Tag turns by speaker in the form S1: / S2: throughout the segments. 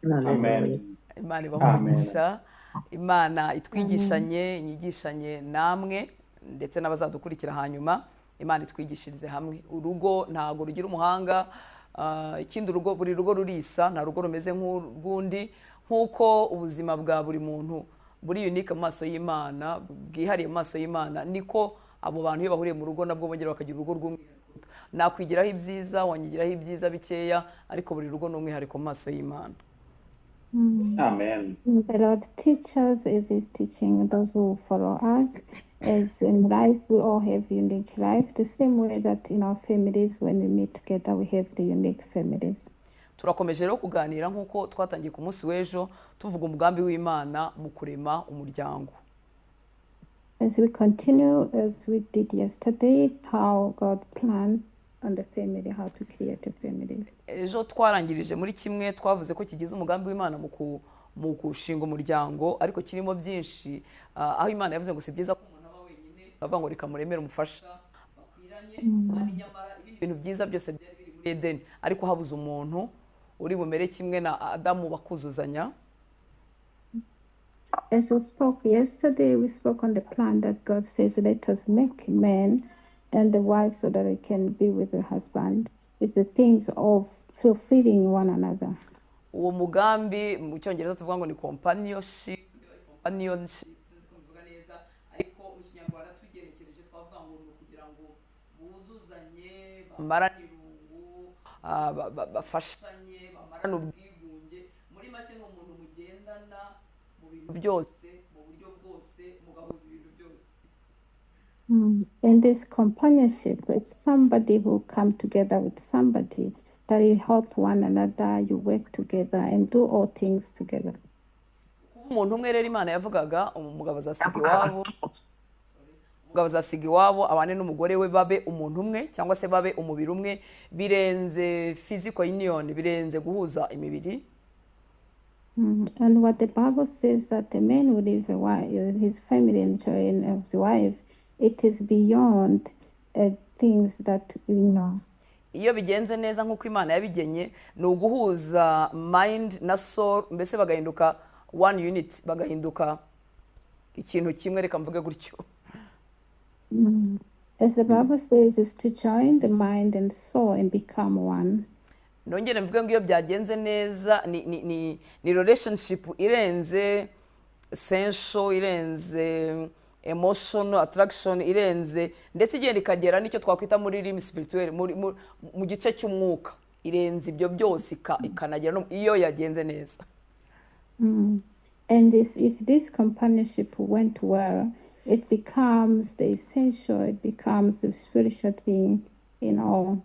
S1: Amen.
S2: Imana ibahe
S1: Amen.
S2: umugisha. Imana itwigishanye, inyigishanye namwe ndetse n'abazadukurikira hanyuma. Imana itwigishirize hamwe. Urugo ntabwo rugira umuhanga. Ikindi urugo, buri rugo rurisa, nta rugo rumeze nk'urw'undi, nk'uko ubuzima bwa buri muntu buri unique mu maso y'Imana, bwihariye mu maso y'Imana, niko abo bantu iyo bahuriye mu rugo nabwo bongera bakagira urugo rw'umwihariko. Nakwigiraho ibyiza, wanyigiraho ibyiza bikeya, ariko buri rugo ni umwihariko mu maso y'Imana.
S1: Amen.
S3: The Lord teaches as He's teaching those who follow us. As in life, we all have unique life. The same way that in our families, when we meet together, we have the unique families.
S2: Turakomeje rero kuganira nk'uko twatangiye ku munsi w'ejo, tuvuga umugambi w'Imana mu kurema umuryango.
S3: As we continue, as we did yesterday, how God planned on the family, how to create a family.
S2: Ejo twarangirije muri kimwe twavuze ko kigize umugambi w'Imana mu gushinga umuryango, ariko kirimo byinshi, aho Imana yavuze ngo si byiza ko umuntu aba wenyine, bavuga ngo reka muremere umufasha bakwiranye, kandi nyamara ibindi bintu byiza byose byari biri muri Edeni, ariko habuze umuntu uri bumere kimwe na Adamu bakuzuzanya.
S3: As we spoke yesterday, we spoke on the plan that God says, "Let us make man and the wife so that they can be with the husband." It's the things of fulfilling one another.
S2: Uwo mugambi mu Cyongereza tuvuga ngo ni companionship, companionship, sinzi ko mbivuga neza, ariko mu Kinyarwanda tugenekereje twavuga ngo ni ukugira ngo buzuzanye, bamarane irungu, bafashanye, bamarane ubwigunge. Muri make ni umuntu mugendana mu bintu byose, mu buryo bwose, mugahuza ibintu byose.
S3: In this companionship, it's somebody who come together with somebody that you help one another, you work together and do all things together.
S2: Kuba umuntu umwe rero, Imana yavugaga umugabo azasiga iwabo, umugabo azasiga iwabo abane n'umugore we, babe umuntu umwe cyangwa se babe umubiri umwe, birenze physical union, birenze guhuza imibiri.
S3: And what the Bible says, that the man will leave a wife, his family and join his wife, it is beyond things that we know.
S2: Iyo bigenze neza nk'uko Imana yabigenye, ni uguhuza mind na soul, mbese bagahinduka one unit, bagahinduka ikintu kimwe, reka mvuge gutyo.
S3: As the Bible says, is to join the mind and soul and become one.
S2: Nongere mvuge ngo iyo byagenze neza ni relationship irenze sensual, irenze emotional attraction, irenze ndetse igenda ikagera n'icyo twakwita muri realm spirituel, mu gice cy'umwuka, irenze ibyo byose ikanagera no iyo yagenze neza.
S3: And this, if this companionship went well, it becomes the essential, it becomes the spiritual thing in all.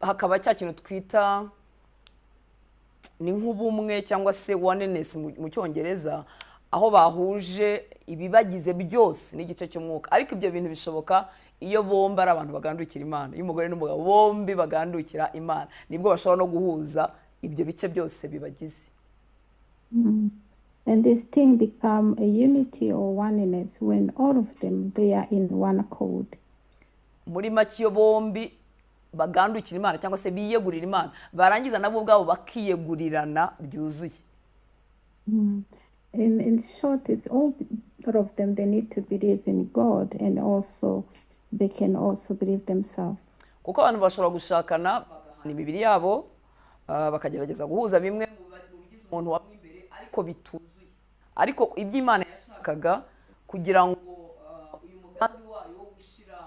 S2: Hakaba cya kintu twita ni nk'ubumwe cyangwa se oneness mu Cyongereza, aho bahuje ibibagize byose n'igice cy'umwuka. Ariko ibyo bintu bishoboka iyo bombi ari abantu bagandukira Imana, iyo umugore n'umugabo bombi bagandukira Imana, nibwo bashobora no guhuza ibyo bice byose bibagize.
S3: And this thing become a unity or oneness when all of them, they are in one accord.
S2: Muri make, iyo bombi bagandukira Imana cyangwa se biyegurira Imana, barangiza nabo ubwabo bakiyegurirana byuzuye.
S3: In short, it's all of them, they need to believe in God and also they can also believe themselves.
S2: Kuko abantu bashobora gushakana, bagahana imibiri yabo, bakagerageza guhuza bimwe mu bigize umuntu wamwe imbere, ariko bituzuye. Ariko ibyo Imana yashakaga kugira ngo uyu mugambi wayo wo gushira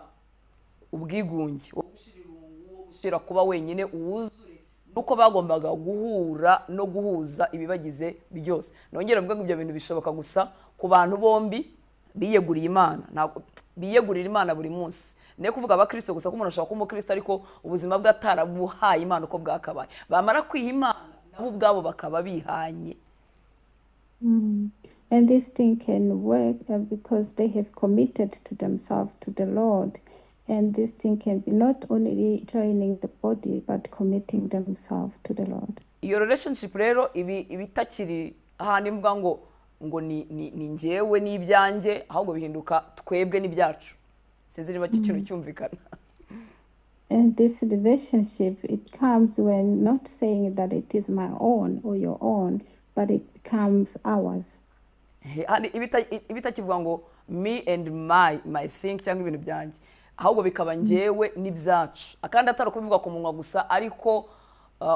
S2: ubwigunge, wo gushira irungu, wo gushira kuba wenyine uwuzure, nuko bagombaga guhura no guhuza ibibagize byose. Nongere mvuge ngo ibyo bintu bishoboka gusa ku bantu bombi biyeguriye Imana. Ntabwo biyegurira Imana buri munsi, niyo kuvuga abakristo gusa, ko umuntu ashobora kuba umukristo ariko ubuzima bwe atarabuhaye Imana uko bwakabaye. Bamara kwiha Imana, nabo ubwabo bakaba bihanye.
S3: And this thing can work because they have committed to themselves to the Lord. And this thing can be not only joining the body, but committing themselves to the Lord.
S2: Iyo relationship rero iba itakiri ahandi mvuga ngo ni njyewe n'ibyanjye, ahubwo bihinduka twebwe n'ibyacu. Sinzi niba icyo kintu cyumvikana.
S3: And this relationship, it comes when not saying that it is my own or your own, but it becomes ours.
S2: Hano ibitakivuga ngo me and my thing cyangwa ibintu byanjye, ahubwo bikaba njyewe n'ibyacu. Akandi atari ukubivuga ku munwa gusa, ariko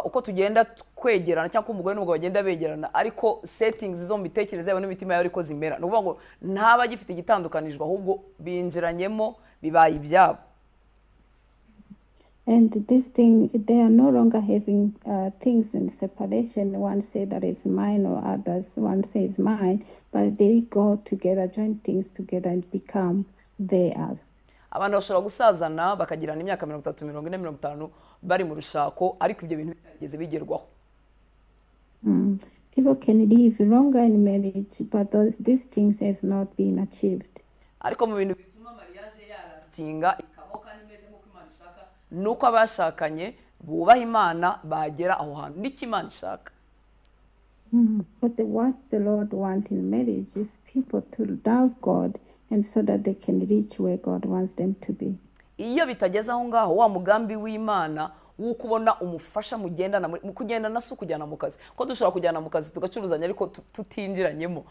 S2: uko tugenda twegerana cyangwa uko umugore n'umugabo bagenda begerana, ariko settings zo mu mitekerereze yabo n'imitima yabo ariko zimera. Ni ukuvuga ngo ntaba agifite igitandukanijwe, ahubwo binjiranyemo, bibaye ibyabo.
S3: And this thing, they are no longer having things in separation. One say that it's mine or others, one says mine, but they go together, join things together and become theirs.
S2: Abantu bashobora gusazana bakagirana imyaka 30, 40, 50 bari mu rushako, ariko ibyo bintu bitarigeze bigerwaho.
S3: People can live longer in marriage, but these things has not been achieved.
S2: Ariko mu bintu bituma mariage yalastinga ikabaho kandi imeze nk'uko Imana ishaka, ni uko abashakanye bubaha Imana, bagera aho hantu n'icyo Imana ishaka.
S3: But what the Lord wants in marriage is people to love God and so that they can reach where God wants them to be.
S2: Iyo bitageze aho ngaho, wa mugambi w'Imana w'uko ubona umufasha mugendana mu kugendana, si ukujyana mu kazi, ko dushobora kujyana mu kazi tugacuruzanya ariko tutinjiranyemo.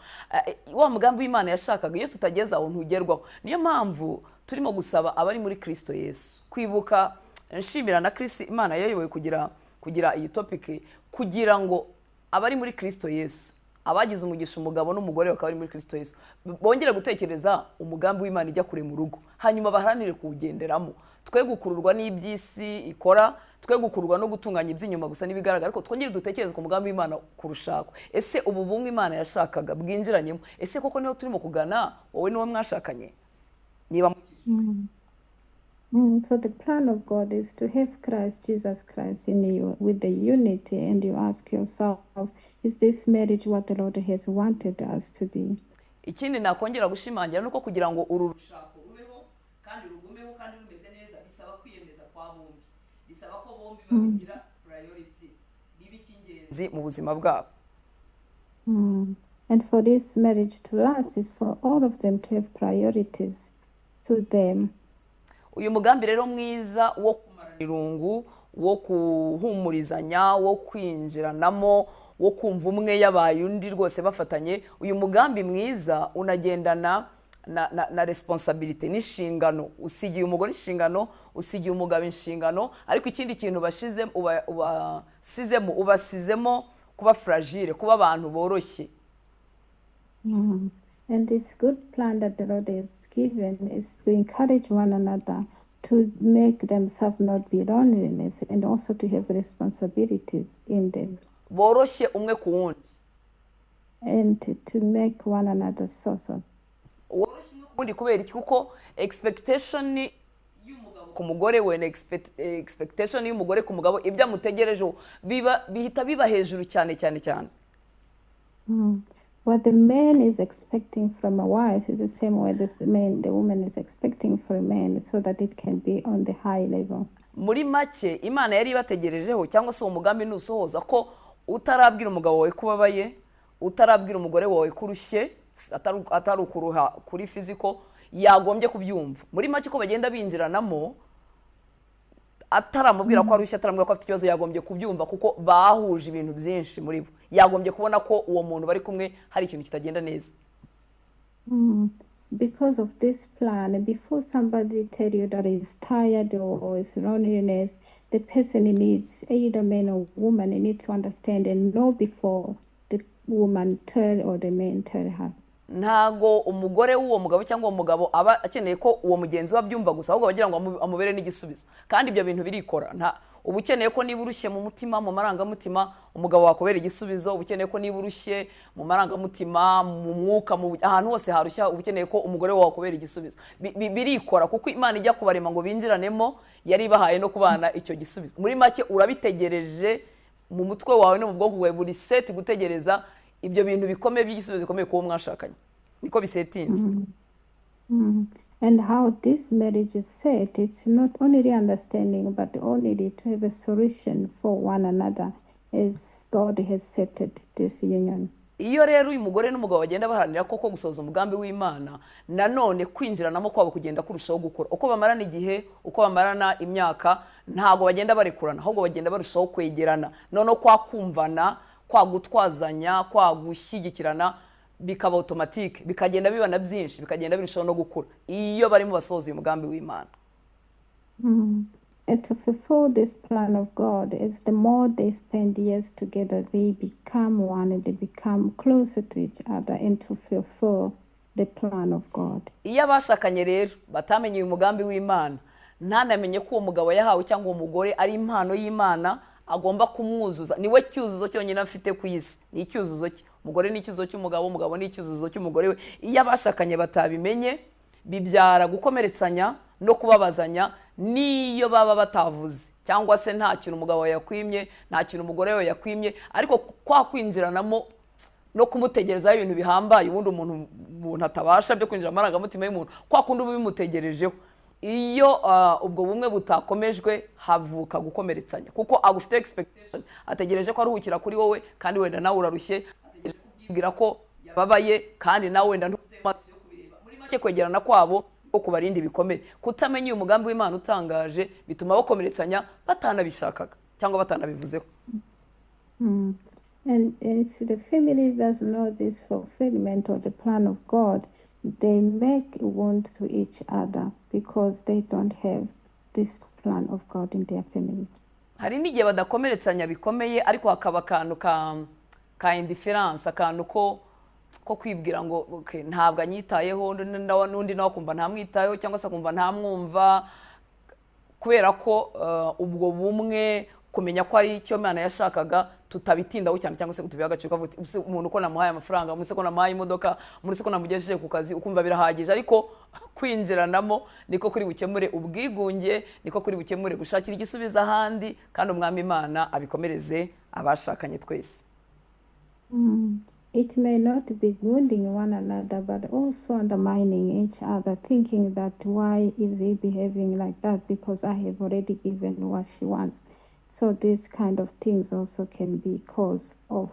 S2: Wa mugambi w'Imana yashakaga, iyo tutageze aho ntugerwaho. Niyo mpamvu turimo gusaba abari muri Kristo Yesu kwibuka. Nshimira na Kristo Imana yayoboye kugira iyi topic, kugira ngo abari muri Kristo Yesu, abagize umugisha umugabo n'umugore bakaba bari muri Kristo Yesu, bongere gutekereza umugambi w'Imana ijya kure mu rugo, hanyuma baharanire kuwugenderamo. Twe gukururwa n'iby'isi ikora, twe gukururwa no gutunganya iby'inyuma gusa n'ibigaragara, ariko twongere dutekereze ku mugambi w'Imana kurushako. Ese ubu bumwe Imana yashakaga bwinjiranyemo, ese koko niho turimo kugana, wowe niwo mwashakanye niba mukijijwe?
S3: For the plan of God is to have Christ, Jesus Christ in you with the unity, and you ask yourself, is this marriage what the Lord has wanted us to be?
S2: Ikindi nakongera gushimangira nuko kugira ngo uru rushako rubeho kandi rugumeho kandi rumeze neza, bisaba kwiyemeza kwa bombi, bisaba ko bombi babigira priority, biba icy'ingenzi mu buzima bwabo.
S3: And for this marriage to last is for all of them to have priorities to them.
S2: Uyu mugambi rero mwiza wo kumarana irungu, wo kuhumurizanya, wo kwinjiranamo, wo kumva umwe yabaye undi rwose bafatanye, uyu mugambi mwiza unagendana na responsibility n'inshingano. Usigiye umugore inshingano, usigiye umugabo inshingano, ariko ikindi kintu ubasizemo, ubasizemo kuba fragile, kuba abantu boroshye.
S3: And this good plan that the Lord has given is to encourage one another to make themselves not be loneliness and also to have responsibilities in them.
S2: Boroshye umwe ku wundi.
S3: And to make one another source of.
S2: Woroshye umwe ku wundi kubera iki? Kuko expectation y'umugabo ku mugore we na expectation y'umugore ku mugabo, ibyo amutegerejeho bihita biba hejuru cyane cyane cyane.
S3: What the man is expecting from a wife is the same way the woman is expecting from a man, so that it can be on the high level.
S2: Muri make Imana yari ibategerejeho, cyangwa se uwo mugambi nusohoza, ko utarabwira umugabo wawe ko ubabaye, utarabwira umugore wawe ko urushye, atari ukuruha kuri physical, yagombye kubyumva. Muri make uko bagenda binjiranamo, ataramubwira ko arushye, ataramubwira ko afite ikibazo, yagombye kubyumva kuko bahuje ibintu byinshi muri bo. Yagombye kubona ko uwo muntu bari kumwe hari ikintu kitagenda neza.
S3: Because of this plan, before somebody tell you that is tired or is loneliness, the person needs, either man or woman, needs to understand and know before the woman tell or the man tell her.
S2: Ntago umugore w'uwo mugabo cyangwa uwo mugabo aba akeneye ko uwo mugenzi we abyumva gusa, ahubwo bagira ngo amubere n'igisubizo. Kandi ibyo bintu birikora. Nta uba ukeneye ko niba urushye mu mutima, mu marangamutima, umugabo wakubera igisubizo. Uba ukeneye ko niba urushye mu marangamutima, mu mwuka, ahantu hose harushya, uba ukeneye ko umugore wawe wakubera igisubizo. Birikora kuko Imana ijya kubarema ngo binjiranemo, yari ibahaye no kubana icyo gisubizo. Muri make urabitegereje mu mutwe wawe no mu bwonko bwawe, buri set gutegereza ibyo bintu bikomeye by'igisubizo gikomeye kuwo mwashakanye. Niko bisetinze.
S3: And how this marriage is set, it's not only the understanding, but only to have a solution for one another, as God has set this union.
S2: Iyo rero uyu mugore n'umugabo bagenda baharanira koko gusohoza umugambi w'Imana, nanone kwinjiranamo kwabo kugenda kurushaho gukura. Uko bamarana igihe, uko bamarana imyaka, ntabwo bagenda barekurana, ahubwo bagenda barushaho kwegerana. Noneho kwa kumvana, kwa gutwazanya, kwa gushyigikirana bikaba automatique, bikagenda biba na byinshi, bikagenda birushaho no gukura iyo barimo basohoza uyu mugambi w'Imana.
S3: And to fulfill this plan of God, is the more they spend years together, they become one and they become closer to each other and to fulfill the plan of God.
S2: Iyo abashakanye rero batamenye uyu mugambi w'Imana, ntanamenye ko uwo mugabo yahawe cyangwa uwo mugore ari impano y'Imana, agomba kumwuzuza. Niwe cyuzuzo cyonyine afite ku isi, ni icyuzuzo cye. Umugore ni icyuzuzo cy'umugabo, umugabo ni icyuzuzo cy'umugore we. Iyo abashakanye batabimenye, bibyara gukomeretsanya no kubabazanya, niyo baba batavuze cyangwa se nta kintu umugabo yakwimye, nta kintu umugore we yakwimye, ariko kwa kwinjiranamo no kumutegerezaho ibintu bihambaye ubundi umuntu atabasha byo kwinjira amarangamutima y'umuntu, kwa kundi uba ubimutegerejeho. Iyo ubwo bumwe butakomejwe, havuka gukomeretsanya, kuko agufite expectation, ategereje ko aruhukira kuri wowe kandi wenda nawe urarushye, ategereje kubyibwira ko yababaye kandi nawe wenda ntufite amaso yo kubireba. Muri make kwegerana kwabo ko kubarinda ibikomere. Kutamenya uyu mugambi w'Imana utangaje bituma bakomeretsanya batanabishakaga cyangwa batanabivuzeho.
S3: And if the family does know this fulfillment of the plan of God, they make wound to each other because they don't have this plan of God in their family.
S2: Hari n'igihe badakomeretsanya bikomeye, ariko hakaba akantu ka indifference, akantu ko kwibwira ngo okay, ntabwo anyitayeho, n'undi nawe akumva ntamwitayeho cyangwa se akumva ntamwumva, kubera ko ubwo bumwe kumenya ko ari icyo Imana yashakaga tutabitindaho cyane cyangwa se kutubiha agaciro, ukavuga uti umuntu ko namuhaye amafaranga, umuntu ko namuhaye imodoka, umuntu ko namugejeje ku kazi, ukumva birahagije. Ariko kwinjiranamo niko kuri bukemure ubwigunge, niko kuri bukemure gushakira igisubizo ahandi, kandi Umwami Imana abikomereze abashakanye twese.
S3: It may not be wounding one another, but also undermining each other, thinking that why is he behaving like that, because I have already given what she wants. So these kind of things also can be cause of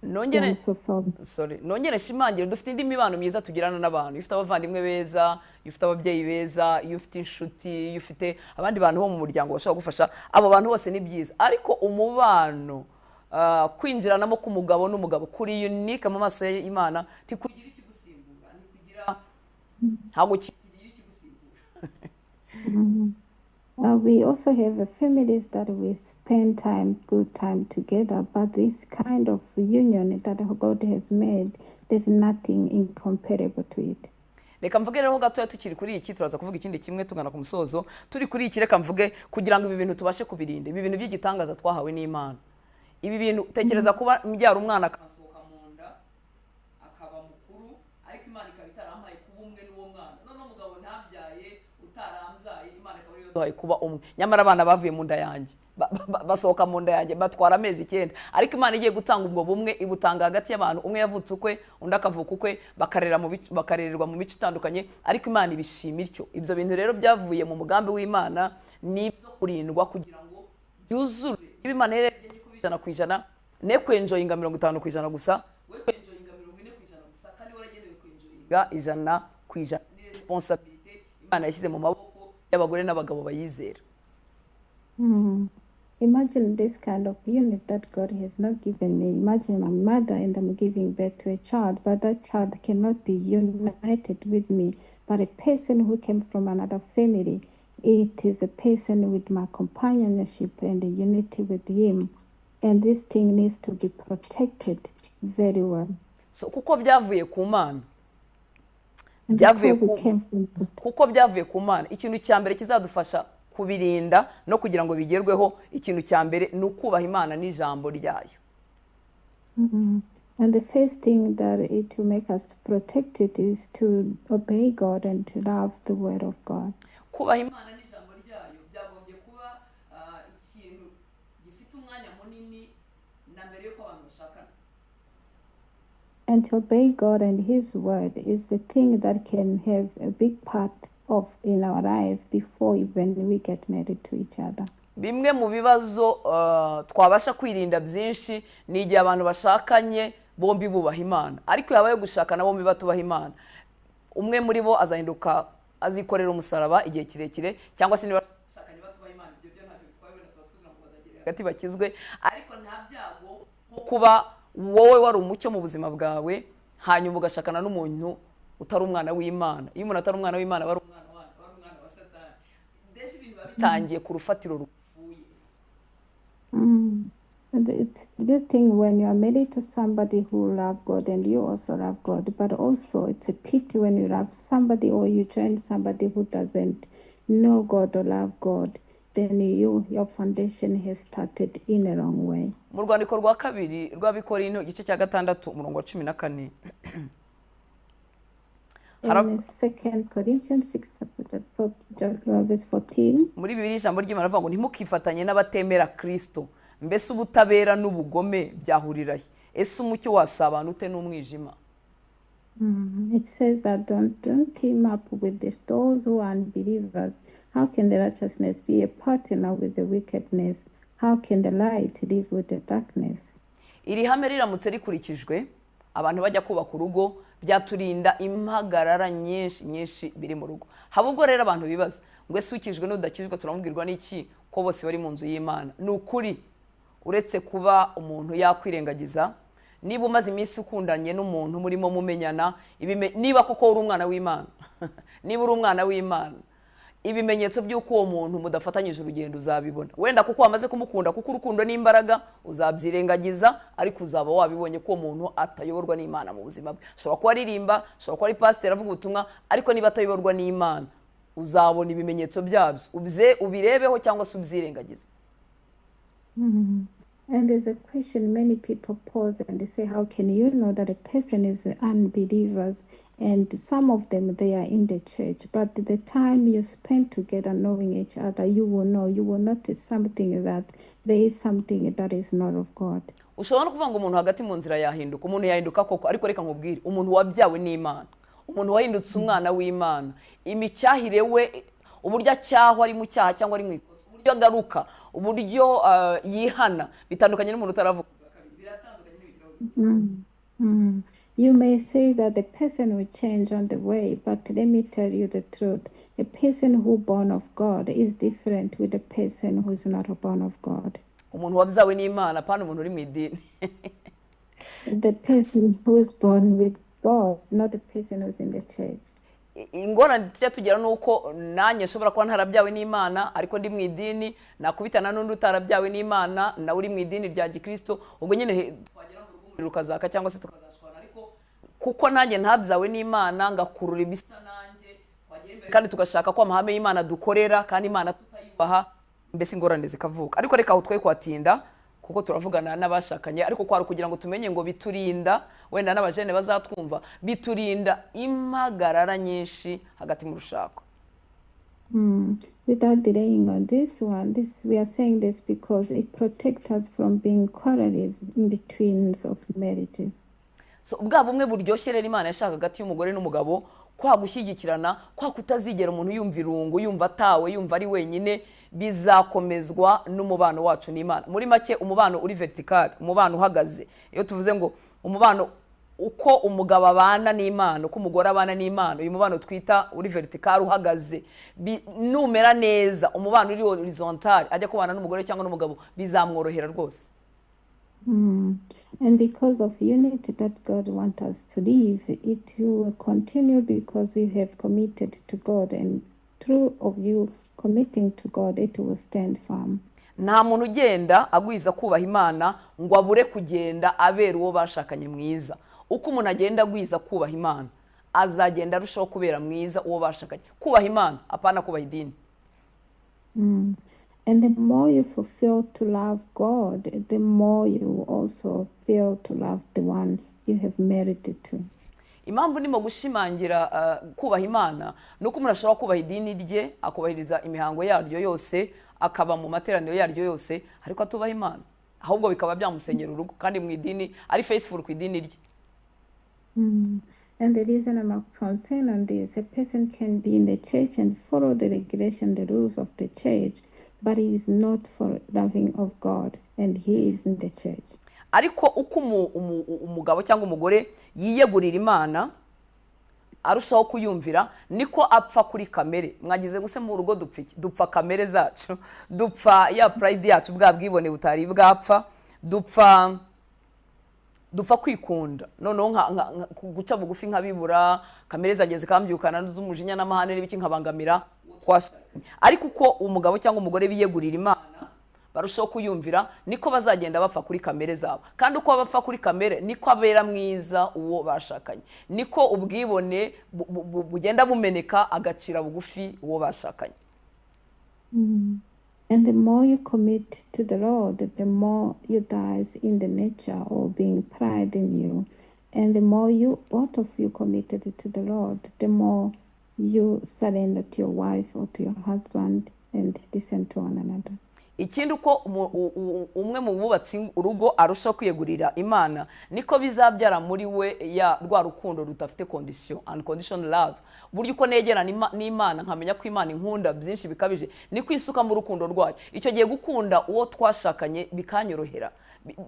S3: unfulfillment.
S2: Sorry, nongere nshimangire, dufite indi mibano myiza tugirana n'abantu. Iyo ufite abavandimwe beza, iyo ufite ababyeyi beza, iyo ufite inshuti, iyo ufite abandi bantu bo mu muryango bashobora gufasha, abo bantu bose ni byiza. Ariko umubano kwinjiranamo k'umugabo n'umugabo kuri unique mu maso y'Imana, ntikugira ikigusimbura, ntikugira, ntabwo kigira ikigusimbura.
S3: We also have families that we spend time, good time together, but this kind of union that God has made, there's nothing incomparable to it.
S2: Reka mvuge rero gatoya tukiri kuri iki, turaza kuvuga ikindi kimwe tugana ku musozo. Turi kuri iki, reka mvuge kugira ngo ibi bintu tubashe kubirinda, ibi bintu by'igitangaza twahawe n'Imana. Ibi bintu, tekereza kuba mbyara umwana akasohoka mu nda akaba mukuru, ariko Imana ikaba itarampaye kuba umwe n'uwo mwana. None umugabo ntabyaye, utaramzaye, Imana ikaba ariyo yaduhaye kuba umwe. Nyamara abana bavuye mu nda yanjye, basohoka mu nda yanjye, batwara amezi 9. Ariko Imana igiye gutanga ubwo bumwe, ibutanga hagati y'abantu. Umwe yavutse ukwe, undi akavuka ukwe, bakarererwa mu mico itandukanye, ariko Imana ibishima ityo. Ibyo bintu rero byavuye mu mugambi w'Imana, ni ibyo kurindwa kugira ngo byuzure. Niba Imana yarebye 100%, ne kwenjoyinga 50% gusa, we kwenjoyinga 40% gusa, kandi waragenewe kwenjoyinga 100%. Ni responsibility Imana yashyize mu maboko y'abagore n'abagabo bayizera.
S3: Imagine this kind of unit that God has not given me. Imagine my mother and I'm giving birth to a child, but that child cannot be united with me. But a person who came from another family, it is a person with my companionship and the unity with him. And this thing needs to be protected very well.
S2: So kuko byavuye ku Mana, kuko byavuye ku Mana, ikintu cya mbere kizadufasha kubirinda no kugira ngo bigerweho, ikintu cya mbere ni ukubaha Imana n'ijambo ryayo.
S3: And the first thing that it will make us to protect it is to obey God and to love the word of God.
S2: Kubaha Imana n'ijambo ryayo byagombye kuba ikintu gifite umwanya munini na mbere yuko abantu bashakana.
S3: And to obey God and His word is the thing that can have a big part of in our life before even we get married to each other.
S2: Bimwe mu bibazo twabasha kwirinda byinshi ni igihe abantu bashakanye Bombi bubaha Imana, ariko yabaye gushakana bombi batubaha Imana, umwe muri bo azahinduka azikorera umusaraba igihe kirekire, cyangwa se niba bashakanye batubaha Imana, ibyo byo ntacyo bitwaye, wenda tuba twibwira ngo bazagera hagati bakizwe, ariko nta byago nko kuba wowe wari umucyo mu buzima bwawe hanyuma ugashakana n'umuntu utari umwana w'Imana. Iyo umuntu atari umwana w'Imana aba ari umwana wa aba ari umwana wa Satani. Ndetse ibintu biba bitangiye ku rufatiro rupfuye.
S3: And it's a good thing when you are married to somebody who love God and you also love God, but also it's a pity when you love somebody or you join somebody who doesn't know God or love God, then your foundation has started in a wrong way.
S2: Mu rwandiko rwa kabiri rw'Abakorinto, igice cya 6, umurongo wa 14.
S3: In 2 Corinthians 6, verse 14.
S2: Muri Bibiliya ijambo ry'Imana rivuga ngo ntimukifatanye n'abatemera Kristo. Mbese ubutabera n'ubugome byahurira he? Ese umucyo wasabana ute n'umwijima?
S3: It says that don't team up with those who are unbelievers. How can the righteousness be a partner with the wickedness? How can the light live with the darkness?
S2: Iri hame riramutse rikurikijwe, abantu bajya kubaka urugo, byaturinda impagarara nyinshi nyinshi biri mu rugo. Haba ubwo rero abantu bibaza ngo ese ukijwe n'udakijwe turamubwirwa n'iki ko bose bari mu nzu y'Imana? Ni ukuri, uretse kuba umuntu yakwirengagiza, niba umaze iminsi ukundanye n'umuntu murimo mumenyana, niba koko uri umwana w'Imana, niba uri umwana w'Imana, ibimenyetso by'uko uwo muntu mudafatanyije urugendo uzabibona. Wenda kuko wamaze kumukunda, kuko urukundo n'imbaraga, uzabyirengagiza, ariko uzaba wabibonye ko uwo muntu atayoborwa n'Imana mu buzima bwe. Ashobora kuba aririmba, ashobora kuba ari pasiteri avuga ubutumwa, ariko niba atayoborwa n'Imana uzabona ibimenyetso byabyo, ubirebeho cyangwa se ubyirengagize.
S3: And there's a question many people pose and they say, how can you know that a person is unbelievers? And some of them, they are in the church. But the time you spend together knowing each other, you will know, you will notice something, that there is something that is not of God.
S2: Ushobora no kuvuga ngo umuntu hagati mu nzira yahinduka, umuntu yahinduka koko, ariko reka nkubwire, umuntu wabyawe n'Imana, umuntu wahindutse umwana w'Imana, imicyahire we, uburyo acyahwa ari mu cyaha cyangwa ari mu ikosa, uburyo agaruka, uburyo yihana, bitandukanye n'umuntu utaravuka ubwa kabiri, biratandukanye n'ibigeraho.
S3: You may say that the person will change on the way, but let me tell you the truth. A person who born of God is different with the person who is not born of God.
S2: Umuntu wabyawe n'Imana, apana umuntu uri mu idini.
S3: The person who is born with God, not the person who's in the church.
S2: Ingorane tujya tugira nuko nanjye nshobora kuba ntarabyawe n'Imana ariko ndi mu idini, nakubitana n'undi utarabyawe n'Imana nawe uri mu idini rya Gikristo, ubwo nyine twagera mu rugo umuriro ukazaka cyangwa se tukazashwana, ariko kuko nanjye ntabyawe n'Imana ngakurura ibisa nanjye, twagera imbere kandi tugashaka ko amahame y'Imana dukorera kandi Imana tutayubaha, mbese ingorane zikavuka. Ariko reka aho twe kwatinda kuko turavugana n'abashakanye, ariko kwari kugira ngo tumenye ngo biturinda, wenda n'abajene bazatwumva, biturinda impagarara nyinshi hagati mu rushako.
S3: Without delaying on this one, we are saying this because it protects us from being quarrels in between of marriages.
S2: So bwa bumwe buryoshye rero Imana yashaka hagati y'umugore n'umugabo, kwa gushyigikirana, kwa kutazigera umuntu yumva irungu, yumva atawe, yumva ari wenyine, bizakomezwa n'umubano wacu n'Imana. Muri make umubano uri vertical, umubano uhagaze. Iyo tuvuze ngo umubano uko umugabo abana n'Imana, uko umugore abana n'Imana, uyu mubano twita uri vertical uhagaze, numera neza, umubano uri horizontal, ajya kubana n'umugore cyangwa n'umugabo, bizamworohera rwose.
S3: And because of unity that God wants us to live, it will continue because you have committed to God, and through of you committing to God, it will stand firm.
S2: Nta muntu ugenda agwiza kubaha Imana ngo abure kugenda abera uwo bashakanye mwiza. Uko umuntu agenda agwiza kubaha Imana, azagenda arushaho kubera mwiza uwo bashakanye. Kubaha Imana, apana kubaha idini.
S3: And the more you fulfill to love God, the more you also feel to love the one you have married to.
S2: Impamvu ndimo gushimangira kubaha Imana nuko umuntu ashobora kubaha idini rye, akubahiriza imihango yaryo yose, akaba mu materaniro yaryo yose, ariko atubaha Imana, ahubwo bikaba byamusenyera urugo, kandi mu idini ari faithful ku idini rye.
S3: And the reason I'm concerned on this, a person can be in the church and follow the regulation, the rules of the church, but he is not for loving of God, and he is in the church.
S2: Ariko uko umugabo cyangwa umugore yiyegurira Imana, arushaho kuyumvira, niko apfa kuri kamere. Mwagize guse mu rugo dupfa iki? Dupfa kamere zacu, dupfa ya pride yacu, bwa bwibone butari bwapfa, dupfa kwikunda, noneho guca bugufi nkabibura, kamere zanjye zikambyukana z'umujinya n'amahane n'ibiki, nkabangamira uwo twashakanye. Ariko uko umugabo cyangwa umugore biyegurira Imana, barushaho kuyumvira, niko bazagenda bapfa kuri kamere zabo. Kandi uko bapfa kuri kamere, niko abera mwiza uwo bashakanye, niko ubwibone bugenda bumeneka, agacira bugufi uwo bashakanye.
S3: And the more you commit to the Lord, the more you dies in the nature or being pride in you. And the more you, both of you committed to the Lord, the more you surrender to your wife or to your husband and listen to one another.
S2: Ikindi, uko umwe mu bubatsi urugo arushaho kwiyegurira Imana, niko bizabyara muri we ya rwa rukundo rudafite condition, unconditional love. Buryo uko negerana n'Imana, nkamenya ko Imana inkunda byinshi bikabije, niko isuka mu rukundo rwayo. Icyo gihe gukunda uwo twashakanye bikanyorohera.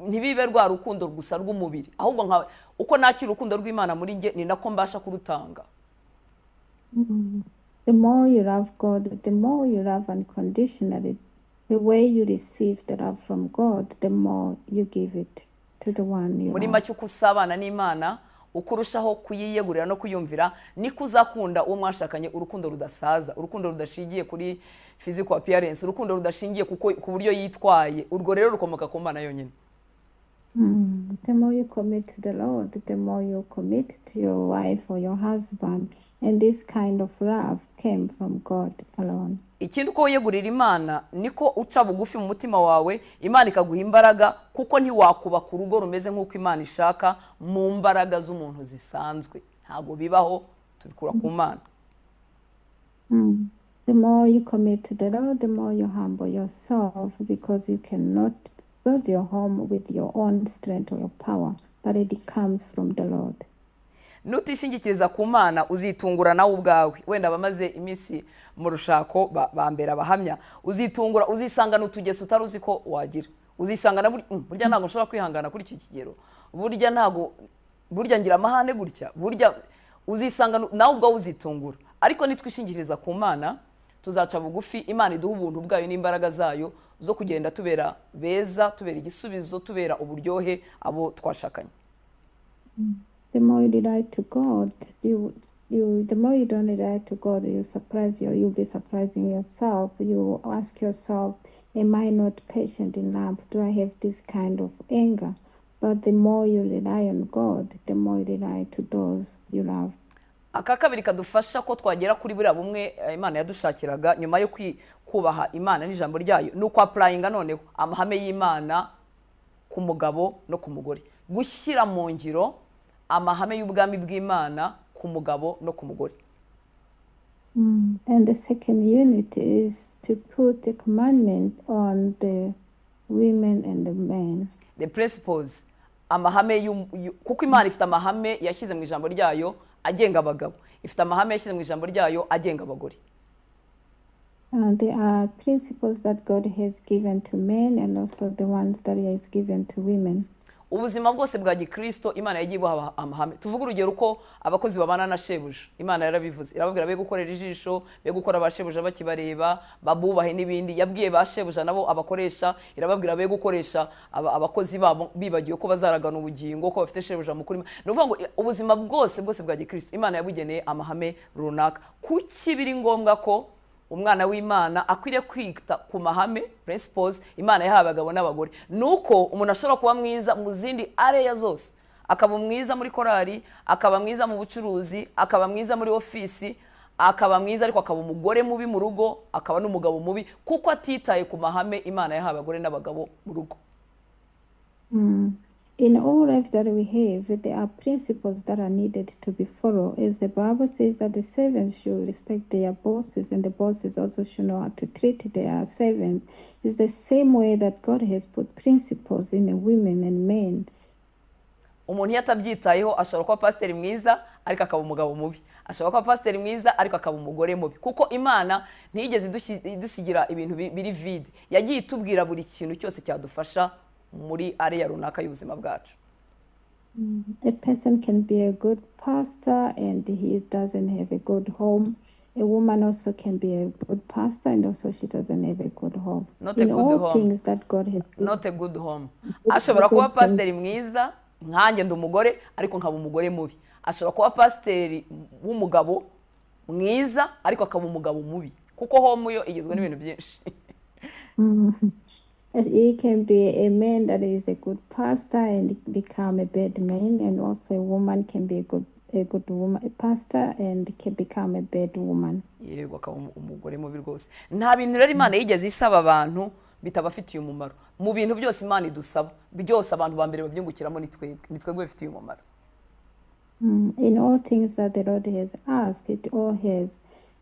S2: Ntibibe rwa rukundo gusa rw'umubiri, ahubwo nka uko nakira urukundo rw'Imana muri njye, ni nako mbasha kurutanga.
S3: The more you love God, the more you love unconditionally. The way you receive the love from God, the more you give it to the one you
S2: Muri
S3: love.
S2: make, uko usabana n'Imana, uko urushaho kuyiyegurira no kuyumvira, niko uzakunda uwo mwashakanye urukundo rudasaza, urukundo rudashingiye kuri physical appearance, urukundo rudashingiye ku buryo yitwaye. Urwo rero rukomoka ku Mana yonyine.
S3: The more you commit to the Lord, the more you commit to your wife or your husband. And this kind of love came from God alone.
S2: Ikindi, uko wiyegurira Imana, niko uca bugufi mu mutima wawe, Imana ikaguha imbaraga, kuko ntiwakubaka urugo rumeze nk'uko Imana ishaka mu mbaraga z'umuntu zisanzwe. Ntabwo bibaho, tubikura ku Mana.
S3: The more you commit to the Lord, the more you humble yourself, because you cannot build your home with your own strength or your power, but it comes from the Lord.
S2: Nutishingikiriza ku Mana, uzitungura nawe ubwawe. Wenda abamaze iminsi mu rushako bambera abahamya. Uzitungura, uzisangana utugeso utari uzi ko wagira, uzisangana burya ntabwo nshobora kwihangana kuri iki kigero, burya ntabwo, burya ngira amahane gutya, burya uzisanga nawe ubwawe uzitungura. Ariko nitwishingikiriza ku Mana, tuzaca bugufi, Imana iduha ubuntu bwayo n'imbaraga zayo zo kugenda tubera beza, tubera igisubizo, tubera uburyohe abo twashakanye.
S3: The more you rely to God, the more you don't rely to God, you'll be surprising yourself. You ask yourself, "Am I not patient enough? Do I have this kind of anger?" But the more you rely on God, the more you rely to those you love.
S2: Aka kabiri kadufasha ko twagera kuri buriya bumwe Imana yadushakiraga nyuma yo kubaha Imana n'ijambo ryayo, ni uku applyinga noneho amahame y'Imana ku mugabo no ku mugore, gushyira mu ngiro amahame y'ubwami bw'Imana ku mugabo no ku mugore.
S3: And the second unit is to put the commandment on the women and the men.
S2: The principles, amahame kuko Imana ifite amahame yashyize mu ijambo ryayo agenga abagabo, ifite amahame yashyize mu ijambo ryayo agenga abagore.
S3: There are principles that God has given to men and also the ones that He has given to women.
S2: Ubuzima bwose bwa gikristo Imana yagiye ibuha amahame. Tuvuge urugero, uko abakozi babana na shebuja, Imana yarabivuze, irababwira be gukorera ijisho, be gukora ba shebuja bakibareba, babubahe n'ibindi. Yabwiye ba shebuja nabo abakoresha, irababwira be gukoresha abakozi babo bibagiwe ko bazaragana ubugingo, ko bafite shebuja mukuru. Ni ukuvuga ngo ubuzima bwose bwose bwa gikristo Imana yabugeneye amahame runaka. Kuki biri ngombwa ko umwana w'Imana akwiriye kwita ku mahame, principles Imana yahawe abagabo n'abagore? Ni uko umuntu ashobora kuba mwiza mu zindi area zose, akaba mwiza muri korali, akaba mwiza mu bucuruzi, akaba mwiza muri ofisi, akaba mwiza, ariko akaba umugore mubi mu rugo, akaba n'umugabo mubi, kuko atitaye ku mahame Imana yahawe abagore n'abagabo mu rugo.
S3: In all life that we have, there are principles that are needed to be followed. As the Bible says that the servants should respect their bosses and the bosses also should know how to treat their servants. It's the same way that God has put principles in the women and men.
S2: Umuntu iyo atabyitayeho, ashobora kuba pasiteri mwiza ariko akaba umugabo mubi, ashobora kuba pasiteri mwiza ariko akaba umugore mubi, kuko Imana ntiyigeze idusigira ibintu biri vide. Yagiye itubwira buri kintu cyose cyadufasha. Muri area runaka y'ubuzima bwacu.
S3: A person can be a good pastor and he doesn't have a good home. A woman also can be a good pastor and also she doesn't have a good home.
S2: Not a
S3: In
S2: good
S3: all
S2: home.
S3: things that God has given.
S2: Not a good home. Ashobora kuba pasiteri mwiza, nkanjye ndi umugore, ariko nkaba umugore mubi. Ashobora kuba pasiteri w'umugabo mwiza, ariko akaba umugabo mubi, kuko home yo igizwe n'ibintu byinshi.
S3: And he can be a man that is a good pastor and become a bad man, and also a woman can be a good woman, a pastor, and can become a bad woman.
S2: Yego, akaba umugore mubi rwose. Nta bintu rero Imana yigeze isaba abantu bitabafitiye umumaro. Mu bintu byose Imana idusaba byose, abantu ba mbere babyungukiramo ni twebwe, ni twebwe bifitiye umumaro.
S3: In all things that the Lord has asked, it all has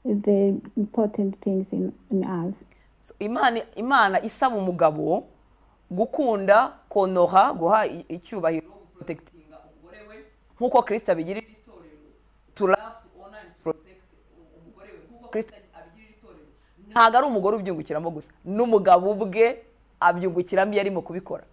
S3: the important things in us.
S2: So, Imana isaba umugabo gukunda, konora, guha icyubahiro, guprotectinga umugore we nk'uko Kristo abigirira itorero, to love, to honor and protect umugore we nk'uko Kristo abigirira itorero, ntabwo ari umugore ubyungukiramo gusa, n'umugabo ubwe abyungukiramo iyo arimo kubikora.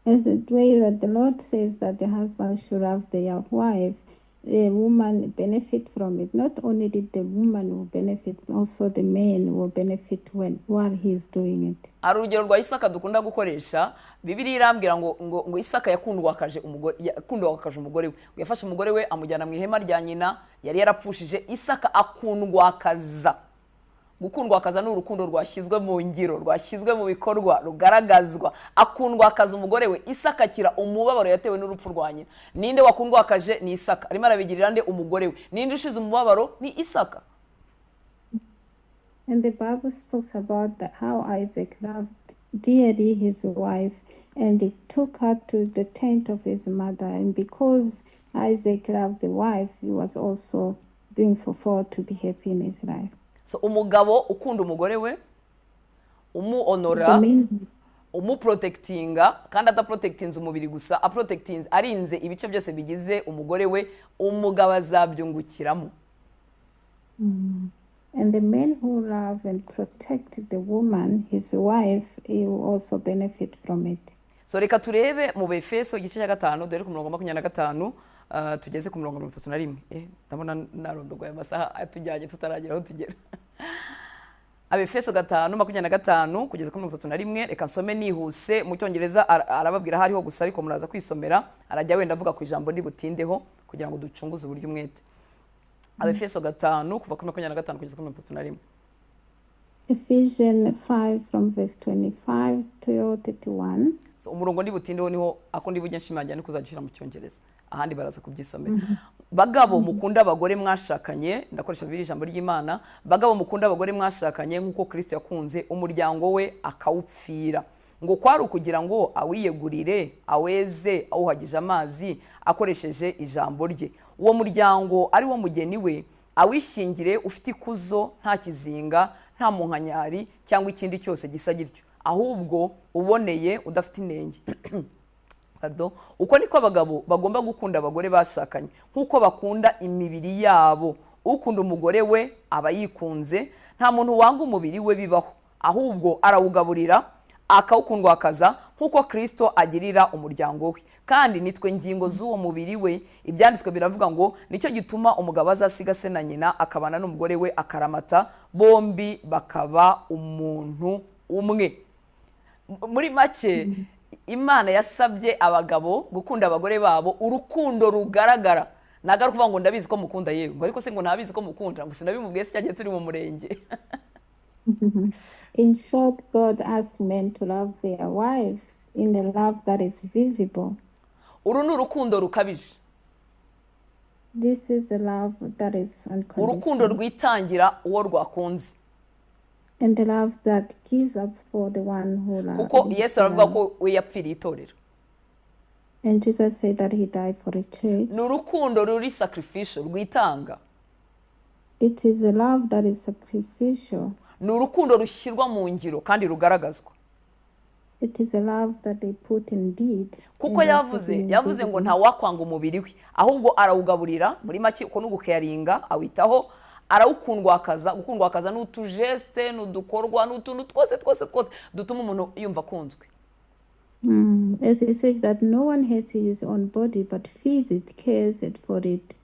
S3: As the way that the Lord says that the husband should love their wife, the woman benefit from it. Not only did the woman will benefit, also the man will benefit when while he is doing it.
S2: Hari urugero rwa Isaka dukunda gukoresha. Bibiliya irambwira ngo Isaka yakundwakaje umugore we, ngo yafashe umugore we amujyana mu ihema rya nyina yari yarapfushije. Isaka akundwakaza. Gukundwakaza ni urukundo rwashyizwe mu ngiro, rwashyizwe mu bikorwa, rugaragazwa. Akundwakaza umugore we. Isaka akira umubabaro yatewe n'urupfu rwa nyina. Ninde wakundwakaje? Ni Isaka. Arimo arabigirira nde? Umugore we. Ninde ushize umubabaro? Ni Isaka.
S3: And the Bible speaks about how Isaac loved dearly his wife, and he took her to the tent of his mother. And because Isaac loved the wife, he was also being fulfilled to be happy in his life.
S2: So umugabo ukunda umugore we, umuonora,
S3: The man,
S2: umuprotectinga, kandi adaprotectinze umubiri gusa, aprotectinze, arinze ibice byose bigize umugore we, umugabo azabyungukiramo.
S3: And the man who love and protect the woman, his wife, he will also benefit from it.
S2: So reka turebe mu Befeso igice cya 5, dore ku murongo wa 25, tugeze ku murongo wa 31. Ndabona narondogoye, amasaha atujyanye tutaragera aho tugera. Abefeso 5:25 kugeza kuri 31. Reka nsome nihuse mu Cyongereza. Arababwira hariho gusa, ariko muraza kwisomera. Arajya wenda avuga ku ijambo ndi butindeho kugira ngo ducunguze uburyo umwete. Abefeso 5, kuva kuri 25 kugeza kuri 31.
S3: Ephesians 5 from verse 25 to 31.
S2: So umurongo ndi butindeho niho ako ndi bujye nshimangira ni kuzajya ushyira mu Cyongereza, ahandi baraza kubyisomera. Bagabo mukunda abagore mwashakanye, ndakoresha Bibiliya, ijambo ry'Imana. Bagabo mukunda abagore mwashakanye nk'uko Kristo yakunze umuryango we akawupfira, ngo kwari ukugira ngo awiyegurire, aweze awuhagije amazi akoresheje ijambo rye, uwo muryango ari wo mugeni we awishyingire ufite ikuzo, nta kizinga, nta munkanyari cyangwa ikindi cyose gisa gityo, ahubwo uboneye, udafite inenge. Pardon. Uko niko abagabo bagomba gukunda abagore bashakanye nk'uko bakunda imibiri yabo. Ukunda umugore we aba yikunze. Nta muntu wanga umubiri we bibaho, ahubwo arawugaburira, akawukundwakaza nk'uko Kristo agirira umuryango we, kandi nitwe ngingo z'uwo mubiri we. Ibyanditswe biravuga ngo nicyo gituma umugabo azasiga se na nyina akabana n'umugore we akaramata, bombi bakaba umuntu umwe. Muri make, Imana yasabye abagabo gukunda abagore babo urukundo rugaragara. Ntabwo ari ukuvuga ngo ndabizi ko mukunda yewe, ngo ariko se ngo ntabizi ko mukunda, ngo sinabimubwiye se cyagiye turi mu murenge?
S3: In short, God asked men to love their wives in the love that is visible.
S2: Uru ni urukundo rukabije.
S3: This is a love that is
S2: Urukundo
S3: unconditional.
S2: Rwitangira uwo rwakunze.
S3: And the love that gives up for the one who loves.
S2: Kuko Yesu aravuga ko we yapfiriye itorero.
S3: And Jesus said that he died for the church.
S2: Ni urukundo ruri sacrificial, rwitanga.
S3: It is a love that is sacrificial.
S2: Ni urukundo rushyirwa mu ngiro kandi rugaragazwa.
S3: It is a love that they put in deed.
S2: Kuko
S3: and also
S2: yavuze
S3: being
S2: yavuze ngo
S3: visible.
S2: nta wakwanga umubiri we, ahubwo arawugaburira. Muri make uko ni ugucaringa, awitaho. Arawukundwakaza. Gukundwakaza ni utujeste, ni udukorwa, ni utuntu twose twose twose dutuma umuntu yumva akunzwe.
S3: As it says that no one hates his own body, but feeds it, cares it for it.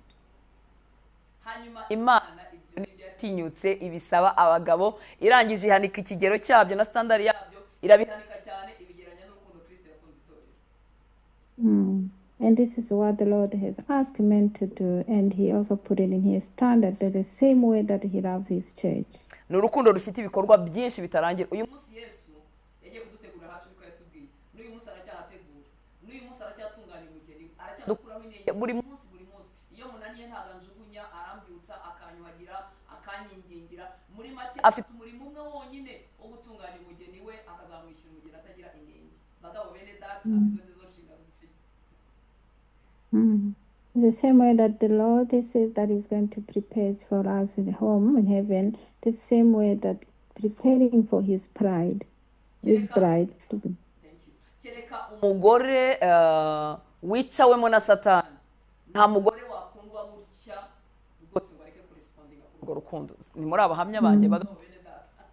S2: Hanyuma Imana ibyo nibyo yatinyutse ibisaba abagabo, irangije ihanika ikigero cyabyo na standard yabyo, irabihanika cyane, ibigereranya n'urukundo Kristo yakunze itorero.
S3: And this is what the Lord has asked men to do, and He also put it in His standard that the same way that He loved His church.
S2: Ni urukundo rufite ibikorwa byinshi bitarangira. Uyu munsi Yesu yagiye kudutegura ahacu, niko yatubwiye. N'uyu munsi aracyahategura, n'uyu munsi aracyatunganya umugeni, aracyadukuraho inenge buri munsi, buri munsi. Iyo munaniye ntabwo anjugunya, arambyutsa, akanyuhagira, akanyingingira. Muri make afite umurimo umwe wonyine wo gutunganya umugeni we, akazamwishyura umugeni atagira inenge. Bagabo bene data, izo nizo nshingano dufite.
S3: The same way that the Lord says that He's going to prepare for us in home in heaven, the same way that preparing for His bride, His bride. To be.
S2: Thank you. Kereka umugore wicawemo na Satani, nta mugore wakundwa gutya rwose ngo areke kurespondinga kuri urwo rukundo. Ni muri abahamya banjye, bagabo bene data?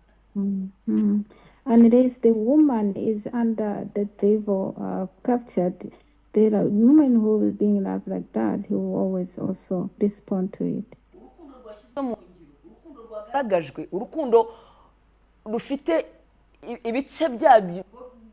S3: And it is the woman is under the devil captured. The woman who is being loved like that, he will always also respond to it.
S2: Urukundo rwashyizwe mu ngiro, urukundo rwagaragajwe, urukundo rufite ibice byabyo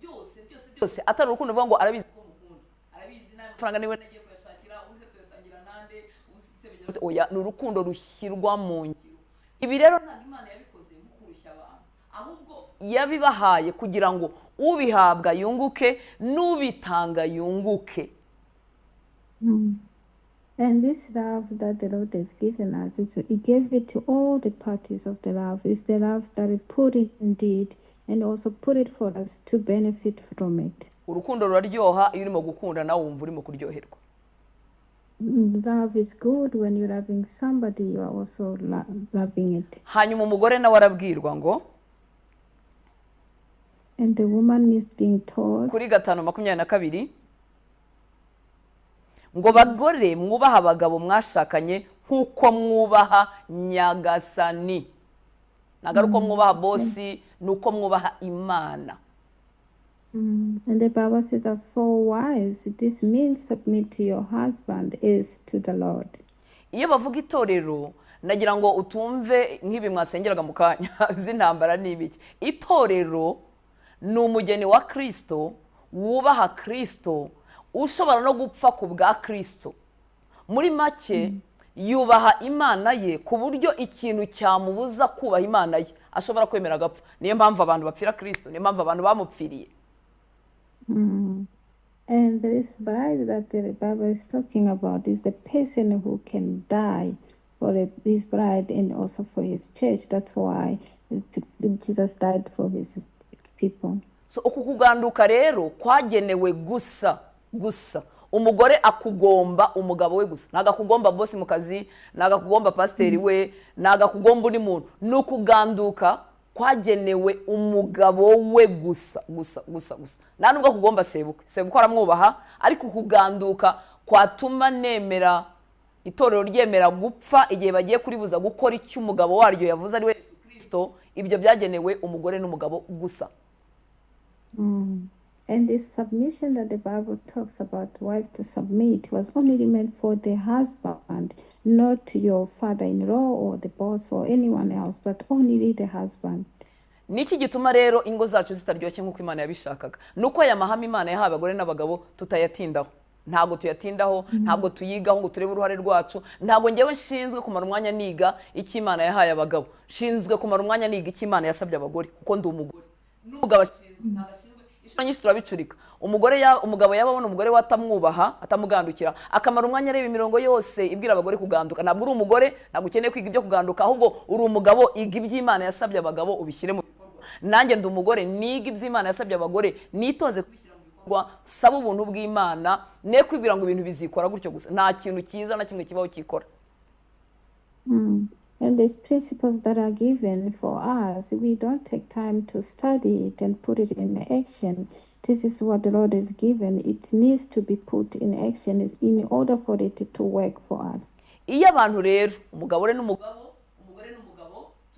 S2: byose byose byose, atari urukundo ruvuga ngo arabizi ko mukunda, arabizi n'amafaranga niwe nagiye kuyashakira, ubu se tuyasangira nande, ubu se bigira gute? Oya, ni urukundo rushyirwa mu ngiro. Ibi rero ntabwo Imana yabikoze nko kurushya abantu, ahubwo yabibahaye kugira ngo ubihabwa yunguke n'ubitanga yunguke.
S3: And this love that the Lord has given us, He gave it to all the parties of the love. It's the love that He put it indeed and also put it for us to benefit from it.
S2: Urukundo ruraryoha. Iyo urimo gukunda nawe wumva urimo kuryoherwa.
S3: Love is good. When you're loving somebody, you are also loving it.
S2: Hanyuma umugore nawe arabwirwa ngo
S3: And the woman is being told
S2: kuri 5:22 ngo: "Bagore, mwubaha abagabo mwashakanye nk'uko mwubaha Nyagasani." Ntabwo ari uko mwubaha bosi, ni uko mwubaha Imana.
S3: And the Bible says that for wives, this means submit to your husband is to the Lord.
S2: Iyo bavuga itorero, nagira ngo utumve nk'ibi mwasengeraga mu kanya by'intambara n'ibiki. Itorero ni umugeni wa Kirisito wubaha Kirisito, ushobora no gupfa ku bwa Kirisito. Muri make yubaha Imana ye ku buryo ikintu cyamubuza kubaha Imana ye ashobora kwemera agapfa. Niyo mpamvu abantu bapfira Kirisito, niyo mpamvu abantu bamupfiriye.
S3: And this bride that the Bible is talking about is the person who can die for his bride and also for his church. That's why Jesus died for his people.
S2: So uku kuganduka rero kwagenewe gusa gusa umugore. Akugomba umugabo we gusa, ntabwo akugomba bosi mu kazi, ntabwo akugomba pasiteri we, ntabwo akugomba undi muntu. Ni ukuganduka kwagenewe umugabo we gusa gusa gusa gusa. Nta nubwo akugomba sebukwe. Sebukwe aramwubaha, ariko kuganduka kwatuma nemera, itorero ryemera gupfa igihe bagiye kuribuza gukora icyo umugabo waryo yavuze, ari we Yesu Kirisito, ibyo byagenewe umugore n'umugabo gusa.
S3: And this submission that the Bible talks about, wife to submit, was only meant for the husband, not your father-in-law or the boss or anyone else, but only the husband.
S2: Niki gituma rero ingo zacu zitaryoshye nk'uko Imana yabishakaga? Ni uko aya mahame Imana yahawe abagore n'abagabo tutayatindaho. Ntabwo tuyatindaho, ntabwo tuyigaho ngo turebe uruhare rwacu. Ntabwo ngewe nshinzwe kumara umwanya niga icyo Imana yahaye abagabo, nshinzwe kumara umwanya niga icyo Imana yasabye abagore, kuko ndi umugore. N'umugabo ashinzwe, ntabwo ashinzwe. Inshuro nyinshi turabicurika. Umugore ya umugabo yaba abona umugore we atamwubaha, atamugandukira, akamara umwanya areba imirongo yose ibwira abagore kuganduka. Ntabwo uri umugore, ntabwo ukeneye kwiga ibyo kuganduka, ahubwo uri umugabo, iga iby'Imana yasabye abagabo ubishyire mu bikorwa. Nanjye ndi umugore, niga iby'Imana yasabye abagore, nitoze kubishyira mu bikorwa, saba ubuntu bw'Imana, ne kwibwira ngo ibintu bizikora gutyo gusa. Nta kintu cyiza na kimwe kibaho cyikora.
S3: And these principles that are given for us, we don't take time to study it and put it in action. This is what the Lord has given. It needs to be put in action in order for it to work for us.
S2: Iyo abantu rero, umugabo re n'umugabo, umugore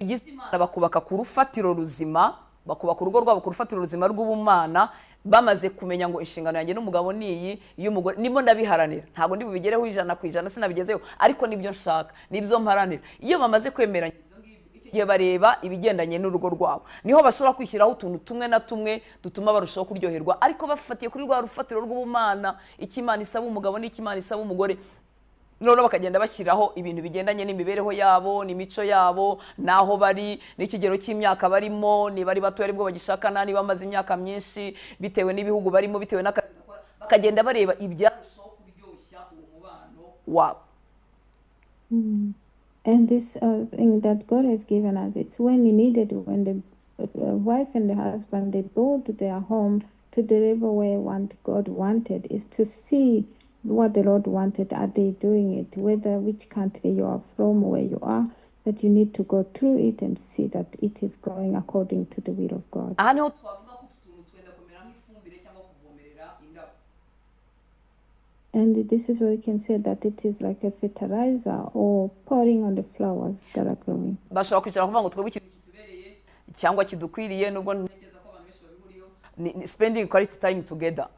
S2: Tugize Imana bakubaka ku rufatiro ruzima, bakubaka urugo rwabo ku rufatiro ruzima rw'ubumana, bamaze kumenya ngo inshingano yanjye n'umugabo ni iyi, iy'umugore nimo ndabiharanira, ntabwo ndi bubigereho 100% sinabigezeho, ariko nibyo nshaka, nibyo mparanira. Iyo bamaze kwemeranya ibyo ngibyo, icyo gihe bareba ibigendanye n'urugo rwabo, niho bashobora kwishyiraho utuntu tumwe na tumwe dutuma barushaho kuryoherwa, ariko bafatiye kuri rwa rufatiro rw'ubumana, icyo Imana isaba umugabo n'icyo Imana isaba umugore. Noneho bakagenda bashyiraho ibintu bigendanye n'imibereho yabo, n'imico yabo, n'aho bari, n'ikigero cy'imyaka barimo, niba ari bato aribwo bagishakana, niba bamaze imyaka myinshi, bitewe n'ibihugu barimo, bitewe n'akazi bakora, bakagenda bareba ibyarushaho kuryoshya uwo mubano wabo.
S3: And this thing that God has given us, it's when we need it, when the wife and the husband, they build their home to the level where what God wanted, is to see what the Lord wanted. Are they doing it? Whether which country you are from, where you are, that you need to go through it and see that it is going according to the will of God.
S2: Aha niho twavuga ko utu tuntu twenda kumera nk'ifumbire cyangwa kuvomerera indabo.
S3: And this is where we can say that it is like a fertilizer or pouring on the flowers that are growing.
S2: Bashobora kwicara kuvuga ngo twebwe ikintu kitubereye cyangwa kidukwiriye, nubwo ntekereza ko abantu benshi babihuriyeho, ni spending quality time together.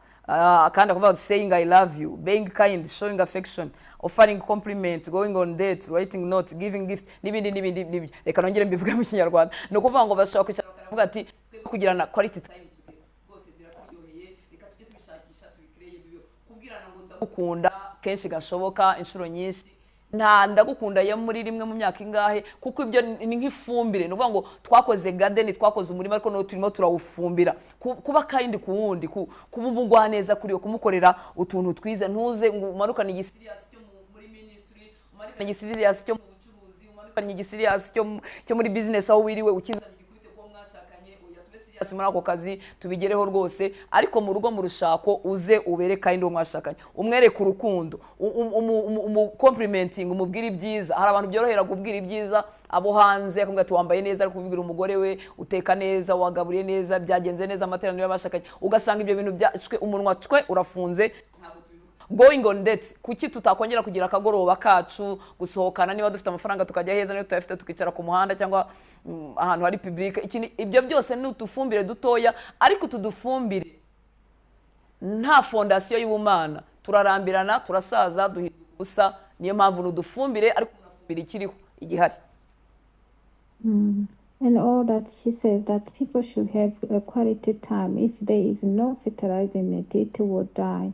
S2: Kandi akavuga ngo saying I love you, being kind, showing affection, offering compliment, going on date, writing notes, giving gift, n'ibindi n'ibindi n'ibindi. Reka nongere mbivuge mu Kinyarwanda. Ni ukuvuga ngo bashobora kwicara bakavuga ati twebwe kugirana quality time together rwose biraturyoheye, reka tujye tubishakisha tubikireye bibe. Kubwirana ngo ndagukunda kenshi gashoboka, inshuro nyinshi, nta ndagukunda yo muri rimwe mu myaka ingahe, kuko ibyo ni nk'ifumbire. Ni ukuvuga ngo twakoze garden, twakoze umurima, ariko noneho turimo turawufumbira. Kuba kind ku wundi, kuba umugwaneza kuri we, kumukorera utuntu twiza, ntuze ngo umanukane igiserious cyo muri ministry, umanukane igiserious cyo mu bucuruzi, umanukane igiserious cyo muri business aho wiriwe, ukizana igikubite kuba mwashakanye. Oya, tube serious muri ako kazi, tubigereho rwose, ariko mu rugo, mu rushako, uze ubere kind uwo mwashakanye, umwereke urukundo, umu complimenting, umubwire ibyiza. Hari abantu byorohera kubwira ibyiza abo hanze, akamubwira ati wambaye neza, ariko kubibwira umugore we, uteka neza, wagaburiye neza, byagenze neza, amateraniro y'abashakanye, ugasanga ibyo bintu byacwe umunwa cwe urafunze, ntabwo tubivuga. Going on dates, kuki tutakongera kugira akagoroba kacu, gusohokana, niba dufite amafaranga tukajya heza, niba tutayafite tukicara ku muhanda cyangwa ahantu hari public. Ibyo byose ni utufumbire dutoya, ariko utu dufumbire nta fondation y'ubumana, turarambirana, turasaza, duhinduka ubusa. Niyo mpamvu ni udufumbire, ariko unafumbire ikiriho igihari.
S3: And all that she says, that people should have a quality time. If there is no fertilizer in it, it will die.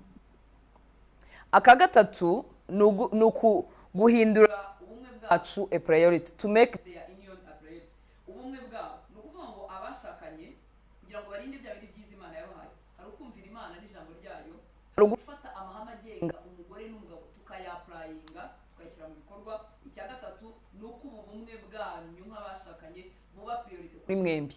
S2: Aka gatatu ni guhindura ubumwe bwacu a priority, to make their union a priority. Ubumwe bwabo ni ukuvuga ngo abashakanye, kugira ngo barinde bya bindi byiza Imana yabahaye, hari ukumvira Imana n'ijambo ryayo, hari ugufata amahame agenga umugore n'umugabo tukayapplyinga, tukayashyira mu bikorwa. Icya gatatu ni uko ubu bumwe bwanyu nk'abashakanye buba priority kuri mwembi.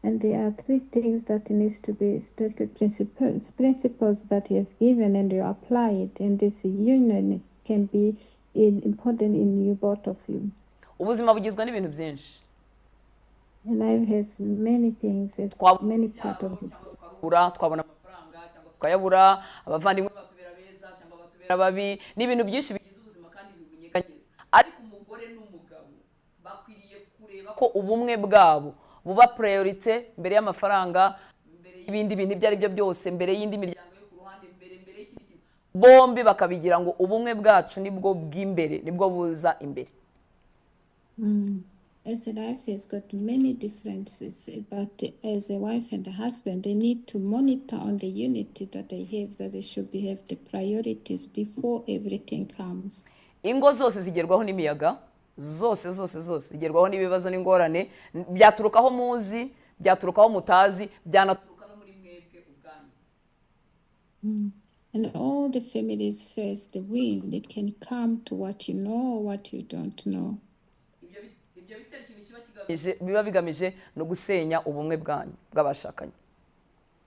S3: And there are three things that needs to be stated, principles that you have given and you apply it, and this union can be important in you, both of you.
S2: Ubuzima bugizwe n'ibintu byinshi.
S3: And life has many things, has
S2: Twabona
S3: many part of it.
S2: cyangwa tukabura, twabona amafaranga cyangwa tukayabura, abavandimwe batubera beza cyangwa batubera babi, ni ibintu byinshi bigize ubuzima kandi bibunyeganyeza. Ariko umugore n'umugabo bakwiriye kureba ko ubumwe bwabo buba priorité mbere y'amafaranga, mbere y'ibindi bintu ibyo ari byo byose, mbere y'indi miryango yo ku ruhande, mbere y'ikindi kintu. Bombi bakabigira ngo ubumwe bwacu nibwo bw'imbere, nibwo buza imbere.
S3: As a life has got many differences, but as a wife and a husband, they need to monitor on the unity that they have, that they should be have the priorities before everything comes.
S2: Ingo zose zigerwaho n'imiyaga, zose zose zose zigerwaho n'ibibazo n'ingorane, byaturukaho muzi, byaturukaho mutazi, byanaturuka no muri mwebwe ubwanyu.
S3: And all the families face the wind. It can come to what you know or what you don't know.
S2: Ibyo bitera ikintu kiba kigamije, biba bigamije no gusenya ubumwe bwanyu bw'abashakanye.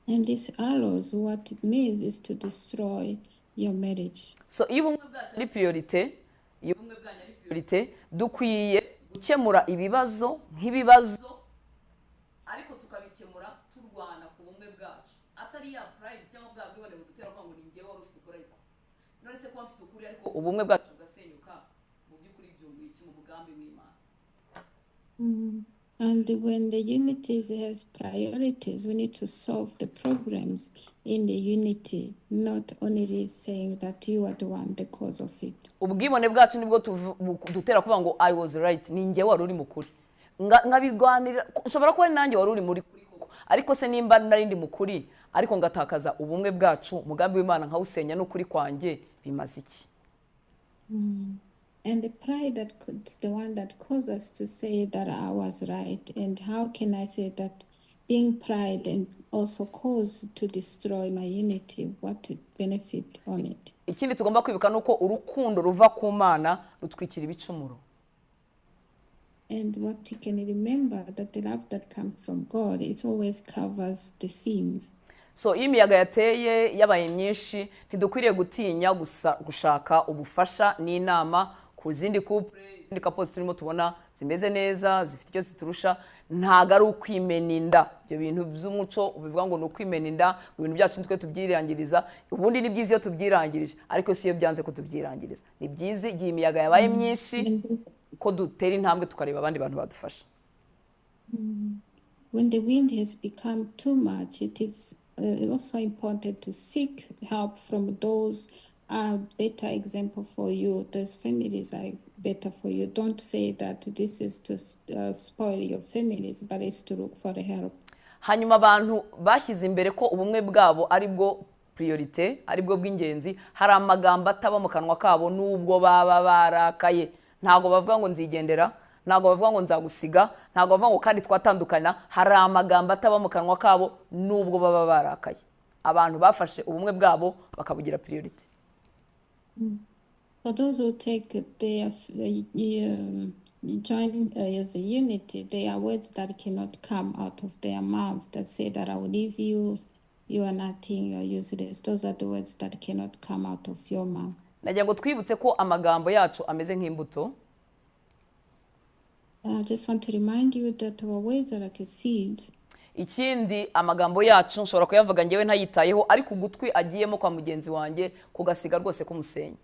S3: And this arrows, what it means is to destroy your marriage.
S2: So iyo ubumwe bwacu ari priorité, iyo ubumwe bwanyu ari priorité, dukwiye gukemura ibibazo nk'ibibazo, ariko tukabikemura turwana ku bumwe bwacu, atari ya pride cyangwa bwa bwibone budutera kuvuga ngo ni njyewe wari ufite ukuri, ariko none se kuba mfite ukuri ariko ubumwe bwacu bugasenyuka, mu by'ukuri byunguye iki mu mugambi w'Imana?
S3: And when the unity has priorities, we need to solve the problems in the unity, not only saying that you are the one, the cause of it.
S2: Ubwibone bwacu nibwo dutera kuvuga ngo "I was right, ni njye wari uri mu kuri." Nkabirwanirira, nshobora kuba ari nanjye wari uri muri kuri koko, ariko se nimba nari ndi mu kuri ariko ngatakaza ubumwe bwacu, umugambi w'Imana nkawusenya n'ukuri kwanjye, bimaze iki?
S3: And the pride that could, the one that caused us to say that I was right. And how can I say that being pride and also cause to destroy my unity? What benefit on it?
S2: Ikindi tugomba kwibuka ni uko urukundo ruva ku Mana rutwikira ibicumuro.
S3: And what you can remember, that the love that comes from God, it always covers the sins.
S2: So iyo imiyaga yateye yabaye myinshi, ntidukwiriye gutinya gusa gushaka ubufasha n'inama ku zindi couple, izindi couples turimo tubona zimeze neza, zifite icyo ziturusha. Ntabwo ari ukwimena inda. Ibyo bintu by'umuco bivuga ngo ni ukwimena inda, ngo ibintu byacu nitwe tubyirangiriza. Ubundi ni byiza iyo tubyirangirije, ariko si iyo byanze ko tubyirangiriza. Ni byiza igihe imiyaga yabaye myinshi ko dutera intambwe tukareba abandi bantu badufasha.
S3: When the wind has become too much, it is also important to seek help from those are better example for you. Those families are better for you. Don't say that this is to spoil your families, but it's to look for the help.
S2: Hanyuma abantu bashyize imbere ko ubumwe bwabo ari bwo priorité, ari bwo bw'ingenzi, hari amagambo ataba mu kanwa kabo nubwo baba barakaye. Ntabwo bavuga ngo "Nzigendera", ntabwo bavuga ngo "Nzagusiga", ntabwo bavuga ngo "Kandi twatandukana". Hari amagambo ataba mu kanwa kabo nubwo baba barakaye, abantu bafashe ubumwe bwabo bakabugira priorité.
S3: For those who take their join as a unity, there are words that cannot come out of their mouth that say that "I will leave you, you are nothing, you are useless." Those are the words that cannot come out of your mouth.
S2: Nagira ngo twibutse ko amagambo yacu ameze nk'imbuto.
S3: I just want to remind you that our words are like seeds.
S2: Ikindi, amagambo yacu nshobora kuyavuga ngewe ntayitayeho, ariko ugutwi agiyemo kwa mugenzi wanjye kugasiga rwose kumusenye.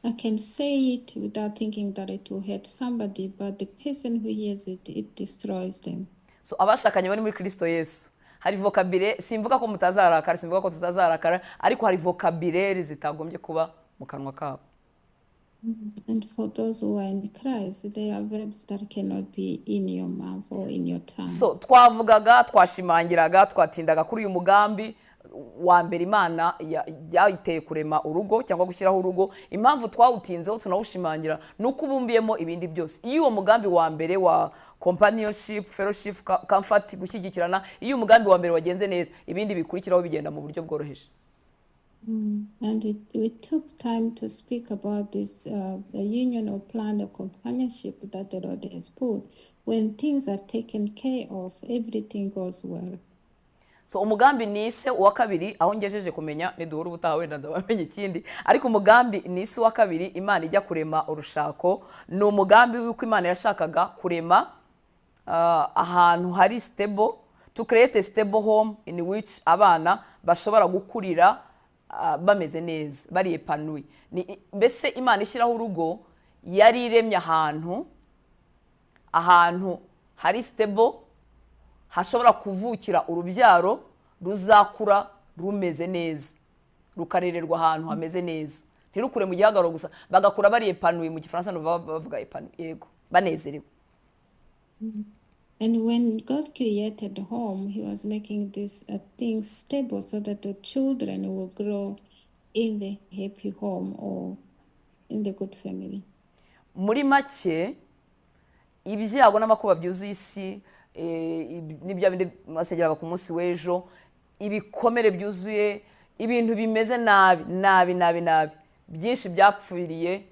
S3: I can say it without thinking that it will hurt somebody, but the person who hears it, it destroys them.
S2: So abashakanye bari muri Kirisito Yesu, hari vocabulaire, simvuga ko mutazarakara, simvuga ko tutazarakara, ariko hari vocabulaire zitagombye kuba mu kanwa kabo.
S3: And for those who are in Christ, there are verbs that cannot be in your mouth or in your tongue.
S2: So twavugaga, twashimangiraga, twatindaga kuri uyu mugambi wa mbere Imana yayiteye kurema urugo cyangwa gushyiraho urugo. Impamvu twawutinzeho tunawushimangira ni uko ubumbiyemo ibindi byose. Iyo uwo mugambi wa mbere wa companionship, fellowship, comfort, gushyigikirana, iyo umugambi wa mbere wagenze neza, ibindi bikurikiraho bigenda mu buryo bworoheje.
S3: And we took time to speak about this the union or plan of companionship that the Lord has put. When things are taken care of, everything goes well.
S2: So umugambi nise uwa kabiri, aho ngejeje kumenya, niduhura ubutaha wenda nzaba ikindi, ariko umugambi nise uwa kabiri Imana ijya kurema urushako ni umugambi w'uko Imana yashakaga kurema ahantu hari stable, to create a stable home in which abana bashobora gukurira bameze neza, bari épanoui. Mbese Imana ishyiraho urugo yari iremye ahantu hari stable, hashobora kuvukira urubyaro ruzakura rumeze neza, rukarererwa ahantu hameze neza, ntirukure mu gihagararo gusa, bagakura bari épanoui. Mu Gifaransa bavuga épanoui, yego, banezerewe.
S3: And when God created the home, He was making this thing stable so that the children will grow in the happy home or in the good family.
S2: Muri make, ibyago n'amakuba byuzuye isi, n'ibya bindi mwasengeraga ku munsi w'ejo, ibikomere byuzuye, ibintu bimeze nabi nabi nabi nabi byinshi byapfiriye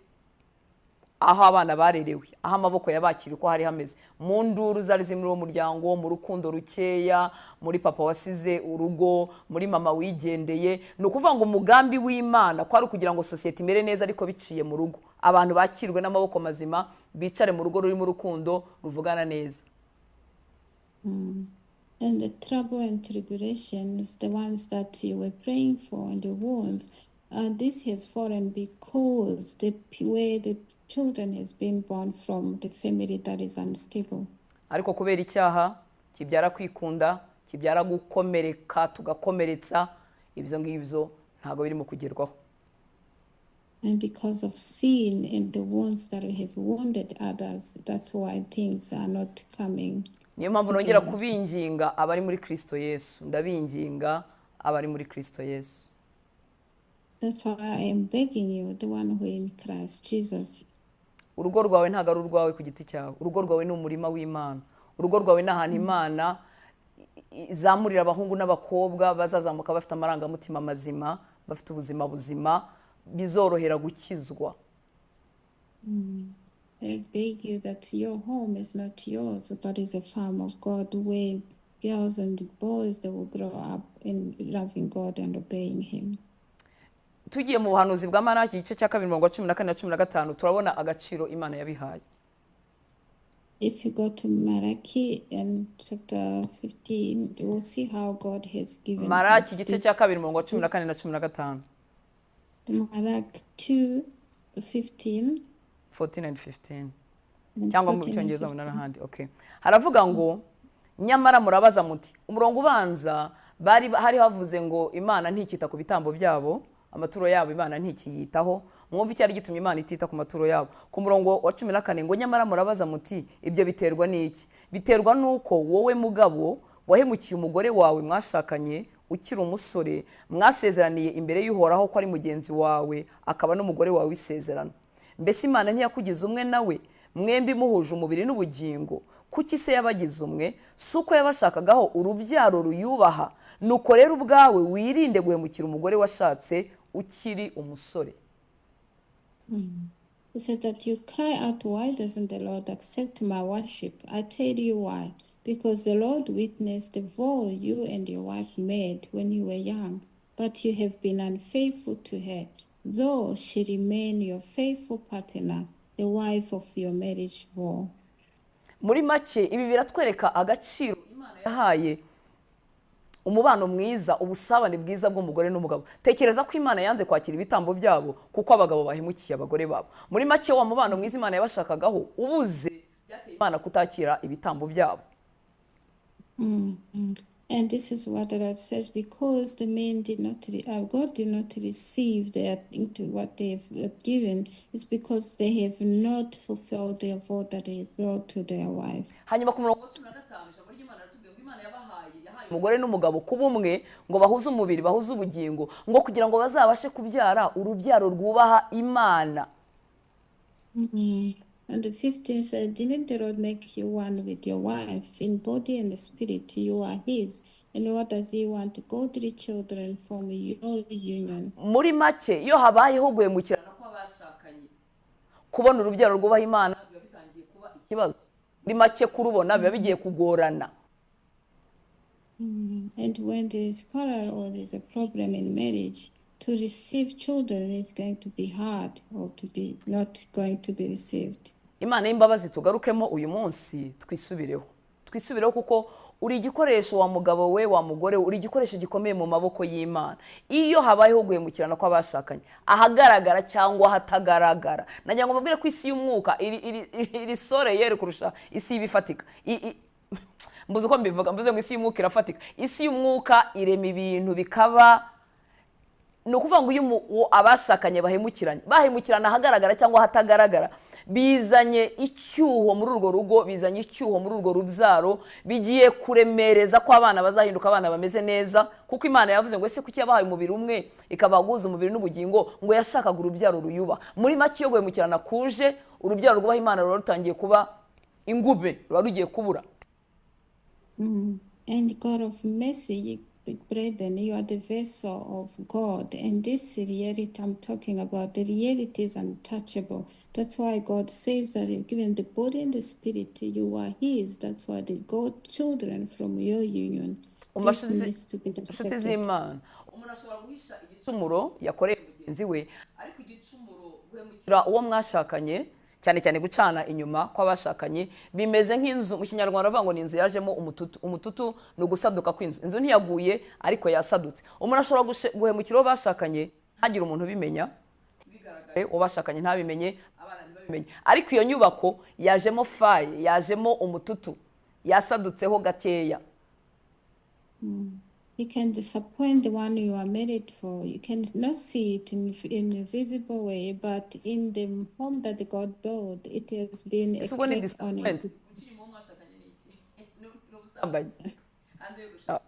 S2: aho abana barerewe, aho amaboko yabakiriye, uko hari hameze, mu nduru zari ziri muri uwo muryango, mu rukundo rukeya, muri papa wasize urugo, muri mama wigendeye. Ni ukuvuga ngo umugambi w'Imana ko ari ukugira ngo sosiyete imere neza, ariko biciye mu rugo, abantu bakirwe n'amaboko mazima, bicare mu rugo rurimo urukundo, ruvugana neza.
S3: And the trouble and tribulations, the ones that you were praying for, and the wounds, this has fallen because the way the children has been born from the family that is unstable.
S2: Ariko kubera icyaha kibyara kwikunda, kibyara gukomereka, tugakomeretsa, ibyo ngibyo ntabwo birimo kugerwaho.
S3: And because of sin and the wounds that we have wounded others, that's why things are not coming.
S2: Niyo mpamvu nongera kubinginga abari muri Kristo Yesu, ndabinginga abari muri Kristo Yesu.
S3: That's why I am begging you, the one who in Christ Jesus.
S2: Urugo rwawe ntabwo ari urwawe ku giti cyawe, urugo rwawe ni umurima w'Imana. Urugo rwawe ni ahantu Imana izamurira abahungu n'abakobwa bazazamuka bafite amarangamutima mazima, bafite ubuzima buzima, bizorohera gukizwa.
S3: I beg you that your home is not yours, but is a farm of God where girls and boys they will grow up in loving God and obeying Him.
S2: Tugiye mu buhanuzi bwa Malaki igice cya 2 umurongo wa 14 na 15, turabona agaciro Imana yabihaye.
S3: If you go to Malachi and chapter 15, you will see how God has given.
S2: Malaki igice cya 2 umurongo wa 14 na 15.
S3: Malaki 2:15,
S2: 14 and 15. Cyangwa mu Cyongereza mu n'ahandi. Okay. Haravuga ngo nyamara murabaza muti, umurongo ubanza bari hari havuze ngo Imana ntikita ku bitambo byabo, amaturo yabo Imana ntikiyitaho. Mwumva icyari gitumye Imana itita ku maturo yabo. Ku murongo wa 14 ngo nyamara murabaza muti, ibyo biterwa n'iki? Biterwa nuko wowe mugabo wahemukiye umugore wawe mwashakanye ukiri umusore, mwasezeraniye imbere y'Uhoraho ko ari mugenzi wawe akaba n'umugore wawe w'isezerano. Mbese Imana ntiyakugize umwe nawe, mwembi muhuje umubiri n'ubugingo? Kuki se yabagize umwe? Si uko yabashakagaho urubyaro ruyubaha? Nuko rero ubwawe wirinde guhemukira umugore washatse ukiri umusore.
S3: He said that you cry out, why doesn't the Lord accept my worship? I tell you why. Because the Lord witnessed the vow you and your wife made when you were young, but you have been unfaithful to her, though she remained your faithful partner, the wife of your marriage vow.
S2: Muri make ibi biratwereka agaciro Imana yahaye umubano mwiza, ubusabane bwiza bw'umugore n'umugabo. Tekereza ko Imana yanze kwakira ibitambo byabo kuko abagabo bahemukiye abagore babo. Muri make wa mubano mwiza Imana yabashakagaho ubuze, byateye Imana kutakira ibitambo byabo.
S3: And this is what the Lord says, because the men did not, God did not receive their into what they have given, it's because they have not fulfilled their vow that they vowed to their wife.
S2: Hanyuma ku murongo wa 15 ijambo ry'Imana riratubwira ngo Imana yabahaye umugore n'umugabo kuba umwe, ngo bahuze umubiri, bahuze ubugingo, ngo kugira ngo bazabashe kubyara urubyaro rwubaha Imana.
S3: And the 15 said, didn't the Lord make you one with your wife? In body and spirit you are his. And what does he want? Godly children from your union.
S2: Muri make iyo habayeho guhemukirana kw'abashakanye, kubona urubyaro rwubaha Imana biba bitangiye kuba ikibazo. Muri make kurubona biba bigiye kugorana.
S3: And when there is quarrel or there is a problem in marriage, to receive children is going to be hard or to be not going to be received.
S2: Imana y'imbabazi tugarukemo uyu munsi, twisubireho. Twisubireho kuko uri igikoresho wa mugabo we, wa mugore we, uri igikoresho gikomeye mu maboko y'Imana. Iyo habayeho guhemukirana kw'abashakanye, ahagaragara cyangwa hatagaragara, nagira ngo mbabwire ko isi y'umwuka iri soreye kurusha isi y'ibifatika. Mbuze uko mbivuga, mbuze ngo isi y'umwuka irafatika. Isi y'umwuka irema ibintu bikaba. Ni ukuvuga ngo iyo abashakanye bahemukiranye, bahemukirana ahagaragara cyangwa hatagaragara, bizanye icyuho muri urwo rugo, bizanye icyuho muri urwo rubyaro, bigiye kuremereza ko abana bazahinduka abana bameze neza. Kuko Imana yavuze ngo ese kuki yabahaye umubiri umwe ikabaguza umubiri n'ubugingo, ngo yashakaga urubyaro ruyuba. Muri make iyo guhemukirana kuje, urubyaro rwubaha Imana ruba rutangiye kuba ingube, ruba rugiye kubura.
S3: And God of mercy, brethren, you are the vessel of God, and this reality I'm talking about, the reality is untouchable. That's why God says that you've given the body and the spirit, you are His. That's why the God children from your union. This needs to be respected.
S2: Umuntu ashobora guhisha igicumuro yakoreye mugenzi we, ariko igicumuro guhemukira uwo mwashakanye, cyane cyane gucana inyuma kw'abashakanye, bimeze nk'inzu. Mu Kinyarwanda bavuga ngo ni inzu yajemo umututu. Umututu ni ugusaduka kw'inzu. Inzu ntiyaguye ariko yasadutse. Umuntu ashobora guhemukira uwo bashakanye ntagire umuntu ubimenya, ntibigaragare, uwo bashakanye ntabimenye, abana ntibabimenye. Ntunabimenye, ariko iyo nyubako yajemo faille, yajemo umututu, yasadutseho gakeya.
S3: You can disappoint the one you are married for. You can not see it in a visible way, but in the home that God built, it has been a
S2: Ese ubwo ni
S3: crack on
S2: disappoint
S3: it.
S2: Guca inyuma uwo mwashakanye ni iki? N'ubusambanyi hanze yo gushaka.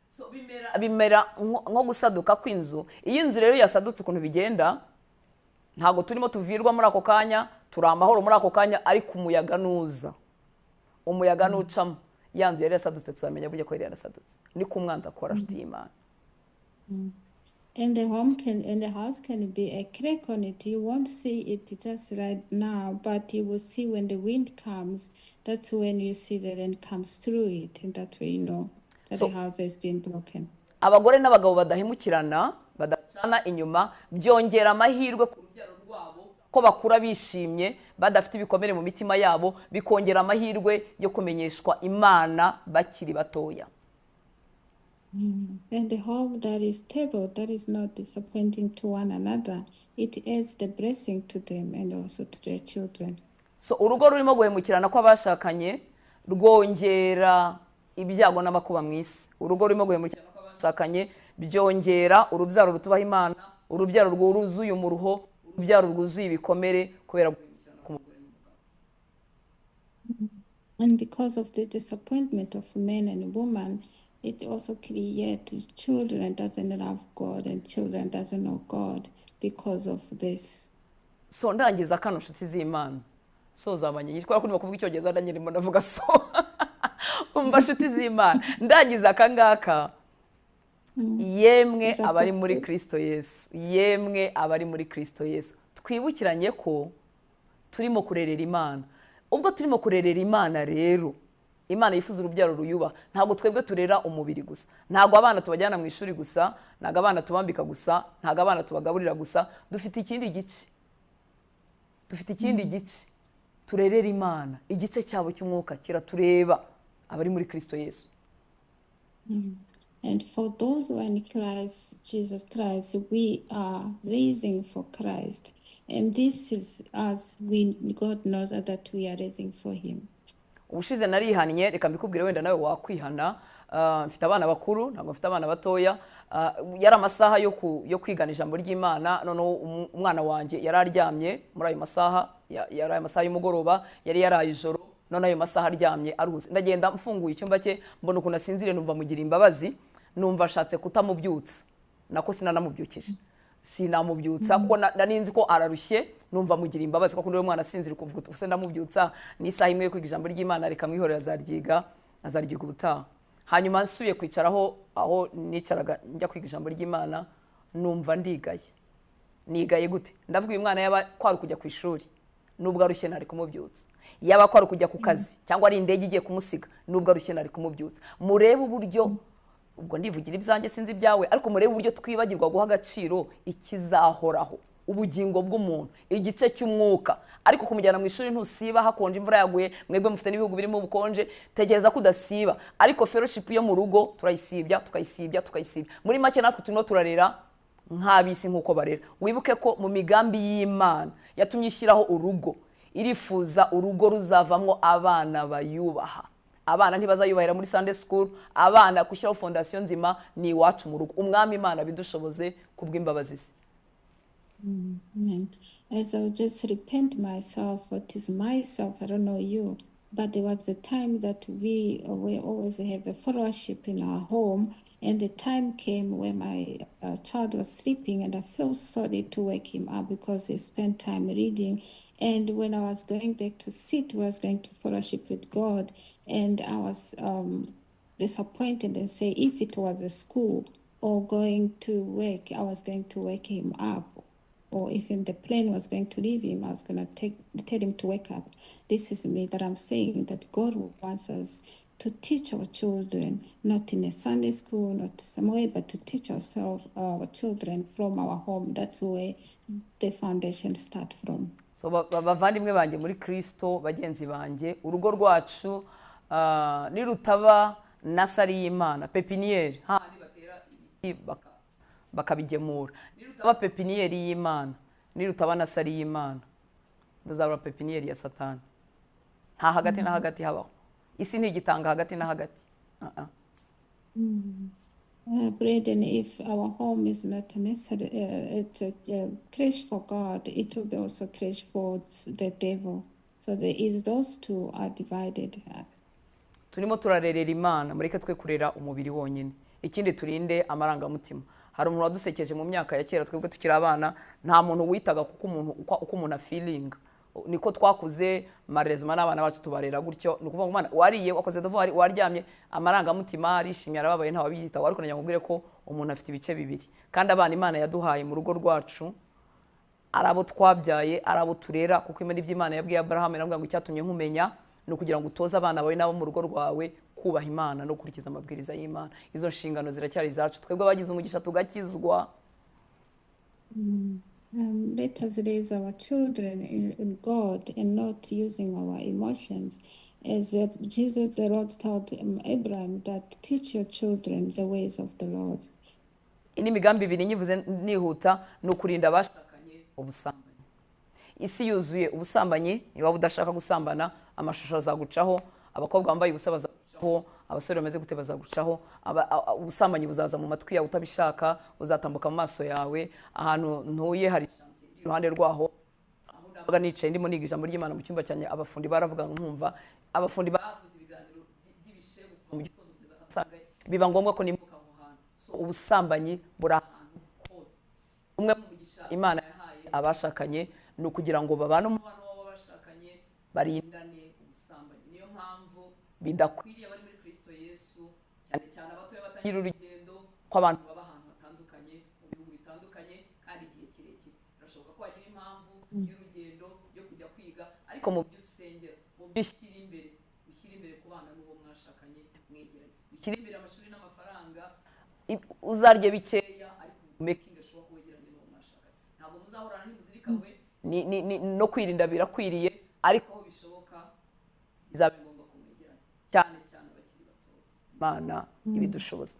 S2: So bimera nko gusaduka kw'inzu. Iyo inzu rero yasadutse, ukuntu bigenda, ntabwo turimo tuvirwa muri ako kanya, turi amahoro muri ako kanya, ariko umuyaga nuza, umuyaga nucamo, ya nzu yari yasadutse tuzamenya burya ko yari yarasadutse. Niko umwanzi akora, nshuti y'Imana.
S3: And the home can and the house can be a crack on it. You won't see it just right now, but you will see when the wind comes. That's when you see the rain comes through it, and that's when you know that the house has been broken.
S2: Abagore n'abagabo badahemukirana, badacana inyuma, byongera amahirwe ku rubyaro rwabo ko bakura bishimye, badafite ibikomere mu mitima yabo, bikongera amahirwe yo kumenyeshwa Imana bakiri batoya.
S3: And the home that is stable, that is not disappointing to one another, it adds the blessing to them and also to their children.
S2: So urugo rurimo guhemukirana kw'abashakanye rwongera ibyago n'amakuba mu isi. Urugo rurimo guhemukirana kw'abashakanye byongera urubyaro rutubaha Imana, urubyaro rwuzuye umuruho, urubyaro rwuzuye ibikomere kubera guhemukirana k'umugore n'umugabo.
S3: And because of the disappointment of man and woman, it also creates children doesn't love God and children doesn't know God because of this.
S2: So ndangiza kano, nshuti z'Imana, so zabanye kubera ko ndimo kuvuga Icyongereza nanjye ndimo ndavuga so. Umva, nshuti z'Imana, ndangiza aka ngaka: yemwe abari muri Kristo Yesu, yemwe abari muri Kristo Yesu, twibukiranye ko turimo kurerera Imana. Ubwo turimo kurerera Imana rero, Imana yifuza urubyaro ruyubaha. Ntabwo twebwe turera umubiri gusa, ntabwo abana tubajyana mu ishuri gusa, ntabwo abana tubambika gusa, ntabwo abana tubagaburira gusa. Dufite ikindi gice, dufite ikindi gice turerera Imana. Igice cyabo cy'umwuka kiratureba, abari muri Kristo Yesu.
S3: And for those who are in Christ, Jesus Christ, we are raising for Christ. And this is us, God knows that we are raising for him.
S2: Ubushize narihannye, reka mbikubwire, wenda nawe wakwihana. Mfite abana bakuru, ntabwo mfite abana batoya. Yari amasaha yo kwigana ijambo ry'Imana. Noneho umwana wanjye yari aryamye muri ayo masaha, yari ayo masaha y'umugoroba, yari yaraye ijoro. None ayo masaha aryamye aruhutse, ndagenda mfunguye icyumba cye, mbona ukuntu asinziriye, numva mugira imbabazi, numva ashatse kutamubyutsa. Nako sinanamubyukije, sinamubyutsa kuko nari nzi ko ararushye. Numva mugira imbabazi kuko niwe mwana asinzira, ukuvuga uti: "Ubuse ndamubyutsa? Ni isaha imwe yo kwiga ijambo ry'Imana, reka mwihorere, azaryiga ubutaha." Hanyuma nsubiye kwicaraho aho nicaraga njya kwiga ijambo ry'Imana, numva ndigaye. Nigaye gute? Ndavuga, uyu mwana yaba kwari kujya ku ishuri, nubwo arushye ntari kumubyutsa. Yaba kwari kujya ku kazi cyangwa ari indege igiye kumusiga, nubwo arushye ntari kumubyutsa. Murebe uburyo, ubwo ndivugira ibyanjye, sinzi ibyawe, ariko murebe uburyo twibagirwa guha agaciro ikizahoraho, ubugingo bw'umuntu, igice cy'umwuka. Ariko kumujyana mu ishuri ntusiba, hakonje, imvura yaguye, mwebwe mufite n'ibihugu birimo ubukonje, tekereza ko udasiba, ariko fellowship yo mu rugo turayisibya, tukayisibya, tukayisibya. Muri make, natwe turimo turarera nk'ab'isi, nk'uko barera. Wibuke ko mu migambi y'Imana yatumye ishyiraho urugo, irifuza urugo ruzavamo abana bayubaha. Abana ntibazayubahira muri Sunday school. Abana gushyiraho fondation nzima ni iwacu mu rugo. Umwami Imana bidushoboze kubw'imbabazi ze.
S3: Amen. As I would just repent myself, what is myself, I don't know you, but there was a time that we always have a fellowship in our home, and the time came when my child was sleeping, and I felt sorry to wake him up because he spent time reading. And when I was going back to sit, I was going to fellowship with God, and I was disappointed and say, if it was a school or going to work, I was going to wake him up, or if in the plane was going to leave him, I was going to tell him to wake up. This is me that I'm saying that God wants us to teach our children, not in a Sunday school, not somewhere, but to teach ourselves, our children from our home. That's where the foundation start from.
S2: So bavandimwe banjye muri Kristo, bagenzi banjye, urugo rwacu nirutaba nursery y'Imana, pépinière, hahandi batera ibiti. Bakabigemura. Nirutaba pepiniyeri y'Imana, nirutaba nursery y'Imana, ruzaba pepiniyeri ya Satani. Nta hagati na hagati habaho. Isi ntigitanga hagati na hagati. Uh-uh.
S3: Brethren, if our home is not necessary, it's a creche for God, it will be also creche for the devil. So there is those two are divided.
S2: Turimo turarerera Imana, mureke twe kurera umubiri wonyine. Ikindi, turinde amarangamutima. Hari umuntu wadusekeje mu myaka ya kera, twebwe tukiri abana, nta muntu witaga kuko umuntu uko umuntu afeelinga. Niko twakuze marezima, n'abana bacu tubarera gutyo. Ni ukuvuga ngo umwana wariye, wakoze devoir, waryamye, amarangamutima, arishimye, arababaye, ntawe wabiyitaho. Ariko nagira ngo nkubwire ko umuntu afite ibice bibiri, kandi abana Imana yaduhaye mu rugo rwacu, ari abo twabyaye, ari abo turera, kuko imana, ibyo Imana yabwiye Aburahamu, iramubwira ngo icyatumye nkumenya ni ukugira ngo utoze abana bawe n'abo mu rugo rwawe kubaha Imana no gukurikiza amabwiriza y'Imana. Izo nshingano ziracyari izacu, twebwe abagize umugisha tugakizwa.
S3: Let us raise our children in God and not using our emotions. As Jesus the Lord taught Abraham that teach your children the ways of the Lord.
S2: Indi migambi ibiri nyivuze nihuta ni ukurinda abashakanye ubusambanyi. Isi yuzuye ubusambanyi. Niba waba udashaka gusambana, amashusho azagucaho, abakobwa bambaye ubusa bazagucaho, abasore bameze gute bazagucaho. Ubusambanyi buzaza mu matwi yawe utabishaka, buzatambuka mu maso yawe. Ahantu ntuye hari chantier iri iruhande rwaho. Aho nabaga nicaye ndimo niga ijambo ry'Imana mu cyumba cyanjye, abafundi baravuga nkumva. Abafundi bavuze ibiganiro by'ibishegu kuva mu gitondo kugeza ahasanga, biba ngombwa ko nimuka aho hantu. So ubusambanyi buri ahantu hose. Umwe mu mugisha Imana yahaye abashakanye ni ukugira ngo babane umubano w'abo bashakanye, barindane ubusambanyi. Niyo mpamvu bidakwiriye abari muri Kristo Yesu, cyane cyane abatoya batangira urugendo, ko abantu baba ahantu hatandukanye, mu bihugu bitandukanye, kandi igihe kirekire. Birashoboka ko wagira impamvu y'urugendo yo kujya kwiga, ariko mu byo usengera, mu byo ushyira imbere, ushyira imbere kubana n'uwo mwashakanye mwegeranye. Ushyira imbere amashuri n'amafaranga, uzarye bikeya, ariko making sure ko wegeranye n'uwo mwashakanye. Ntabwo muzahorana, ntimuzirikanywe no kwirinda birakwiriye, ariko aho bishoboka bizabe ngombwa ko mwegeranye, cyane cyane abakiri batoya. Imana ibidushoboza.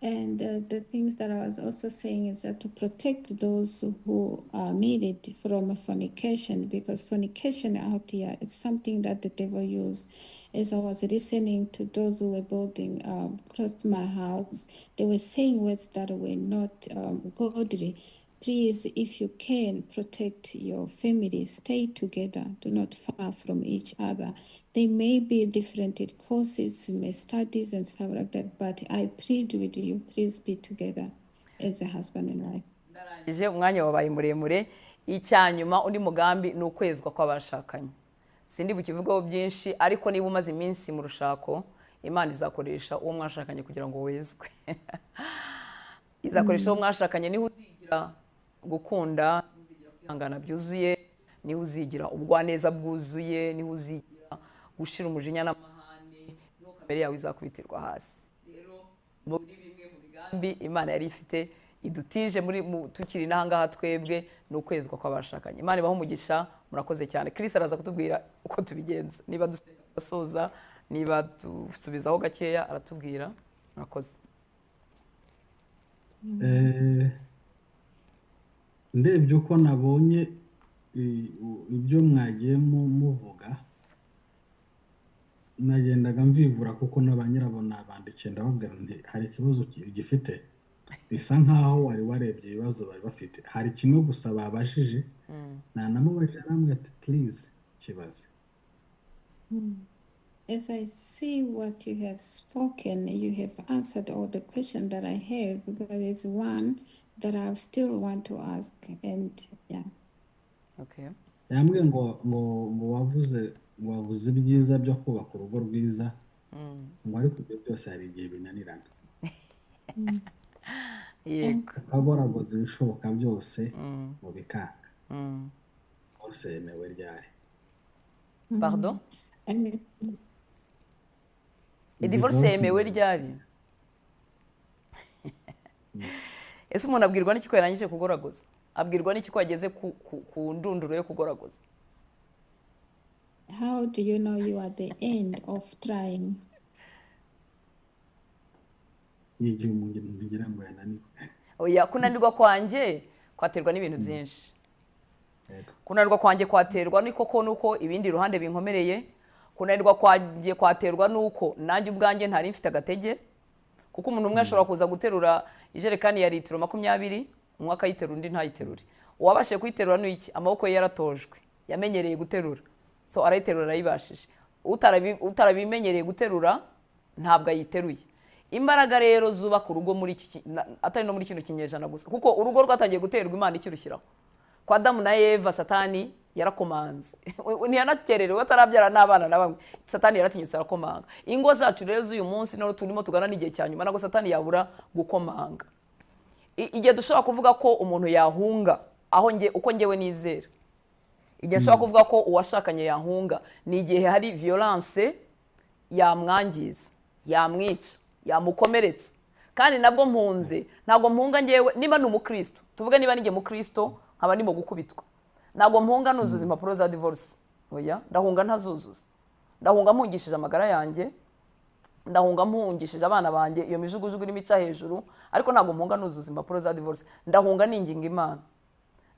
S3: And the things that I was also saying is that to protect those who are needed from fornication, because fornication out here is something that the devil used. As I was listening to those who were building close to my house, they were saying words that were not godly. Please, if you can, protect your family. Stay together. Do not far from each other. They may be different courses, may studies and stuff like that, but I plead with you, please be together as a husband and wife.
S2: Ndarangije, umwanya wabaye muremure. Icyanyuma, undi mugambi ni ukwezwa kw'abashakanye. Sindi bukivugaho byinshi, ariko niba umaze iminsi mu rushako, Imana izakoresha uwo mwashakanye kugira ngo wezwe. Izakoresha uwo mwashakanye. Niho uzigira gukunda, niho uzigira kwihangana byuzuye, niho uzigira ubugwaneza bwuzuye, niho uzigira gushira umujinya n'amahane, niho kamere yawe izakubitirwa hasi. Rero muri bimwe mu migambi Imana yari ifite idutije muri tukiri n'ahangaha twebwe ni ukwezwa kw'abashakanye. Imana ibahe umugisha, murakoze cyane. Chris araza kutubwira uko tubigenza, niba dusenga tugasoza, niba dusubizaho gakeya, aratubwira. Murakoze.
S1: Ndebye uko nabonye ibyo mwagiye muvuga, nagendaga mvivura, kuko na ba nyirabo nabandikiye, ndababwira nti hari ikibazo gifite, bisa nkaho wari warebye ibibazo bari bafite. Hari kimwe gusa babajije, nanamubajije, arambwira ati please kibaze.
S3: As I see what you have spoken, you have answered all the questions that I have. There is one that I still want to ask, and yeah.
S2: Okay.
S1: Yambwiye ngo wavuze ibyiza byo kubaka urugo rwiza, ngo ariko ibyo byose hari igihe binanirana, ukagoragoza ibishoboka byose ngo bikanga. Hose yemewe ryari?
S2: Pardon?
S3: And
S2: Divorce yemewe ryari? Ese umuntu abwirwa n'iki ko yarangije kugoragoza? Abwirwa n'iki ko yageze ku ndunduro yo kugoragoza?
S3: How do you know you are the end of trying?
S1: Ni igihe umuntu ngira ngo yananiwe.
S2: Oya, kunanirwa kwanjye kwaterwa n'ibintu byinshi. Kunanirwa kwanjye kwaterwa n'ikoko nuko ibindi ruhande binkomereye. Kunanirwa kwanjye kwaterwa nuko nanjye ubwanjye ntari mfite agatege, kuko umuntu umwe ashobora kuza guterura ijerekani ya litiro 20, umwe akayiterura undi ntayiterure. Uwabashije kuyiterura ni iki? Amaboko ye yaratojwe, yamenyereye guterura, so arayiterura arayibashije. Utarabimenyereye guterura ntabwo ayiteruye. Imbaraga rero zubaka urugo muri iki, atari no muri kino kinyejana gusa, kuko urugo rwatangiye guterwa Imana ikirushyiraho. Kwa Adamu na Eva Satani yarakomanze, ntiyanakererewe atarabyara n'abana na bamwe, Satani yaratinyutse arakomanga. Ingo zacu rero z'uyu munsi no turimo tugana n'igihe cya nyuma, ntabwo Satani yabura gukomanga. Igihe dushobora kuvuga ko umuntu yahunga aho nge, uko ngewe nizera, igihe nshobora kuvuga ko uwashakanye yahunga ni igihe hari violence yamwangiza, yamwica, yamukomeretsa. Kandi nabwo mpunze, ntabwo mpunga ngewe niba ni umukristo, tuvuge niba ninjye mukristo nkaba ndimo gukubitwa, ntabwo mpunga nuzuza impapuro za divorce. Oya, ndahunga ntazuzuza, ndahunga mpungishije amagara yanjye, ndahunga mpungishije abana banjye iyo mijugujugu irimo ica hejuru, ariko ntabwo mpunga nuzuza impapuro za divorce. Ndahunga ninginga Imana,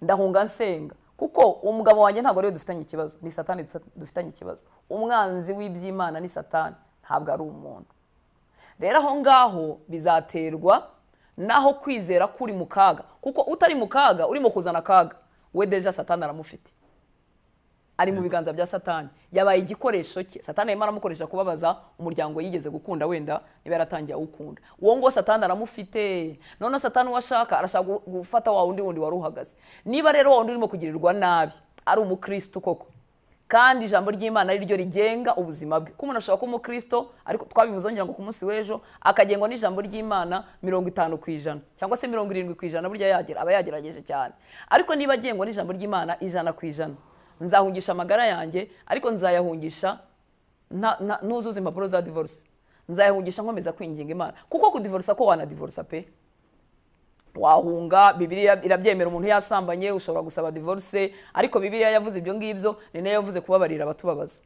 S2: ndahunga nsenga, kuko umugabo wanjye ntabwo ariwe dufitanye ikibazo, ni Satani dufitanye ikibazo. Umwanzi w'iby'Imana ni Satani, ntabwo ari umuntu. Rero aho ngaho bizaterwa naho kwizera kuri mu kaga, kuko utari mu kaga urimo kuzana akaga, we deja Satani aramufite, ari mu biganza bya Satani, yabaye igikoresho cye. Satani arimo aramukoresha kubabaza umuryango yigeze gukunda, wenda niba yaratangiye awukunda, uwo ngo Satani aramufite. None Satani uwashaka arashaka gufata wa wundi wundi wari uhagaze. Niba rero wa wundi urimo kugirirwa nabi ari umukristo koko, kandi ijambo ry'Imana ari ryo rigenga ubuzima bwe, kuko umuntu ashobora kuba umukristo ariko twabivuze ngira ngo ku munsi w'ejo akagengwa n'ijambo ry'Imana 50% cyangwa se 70%, burya yagera aba yagerageje cyane. Ariko niba agengwa n'ijambo ry'Imana 100%, nzahungisha amagara yanjye, ariko nzayahungisha nuzuza impapuro za divorce, nzayahungisha nkomeza kwinginga Imana. Kuko kudivorsa ko wanadivorsa pe, wahunga, Bibiliya irabyemera, umuntu yasambanye ushobora gusaba divorce, ariko Bibiliya yavuze ibyo ngibyo, ni nayo yavuze kubabarira abatubabaza.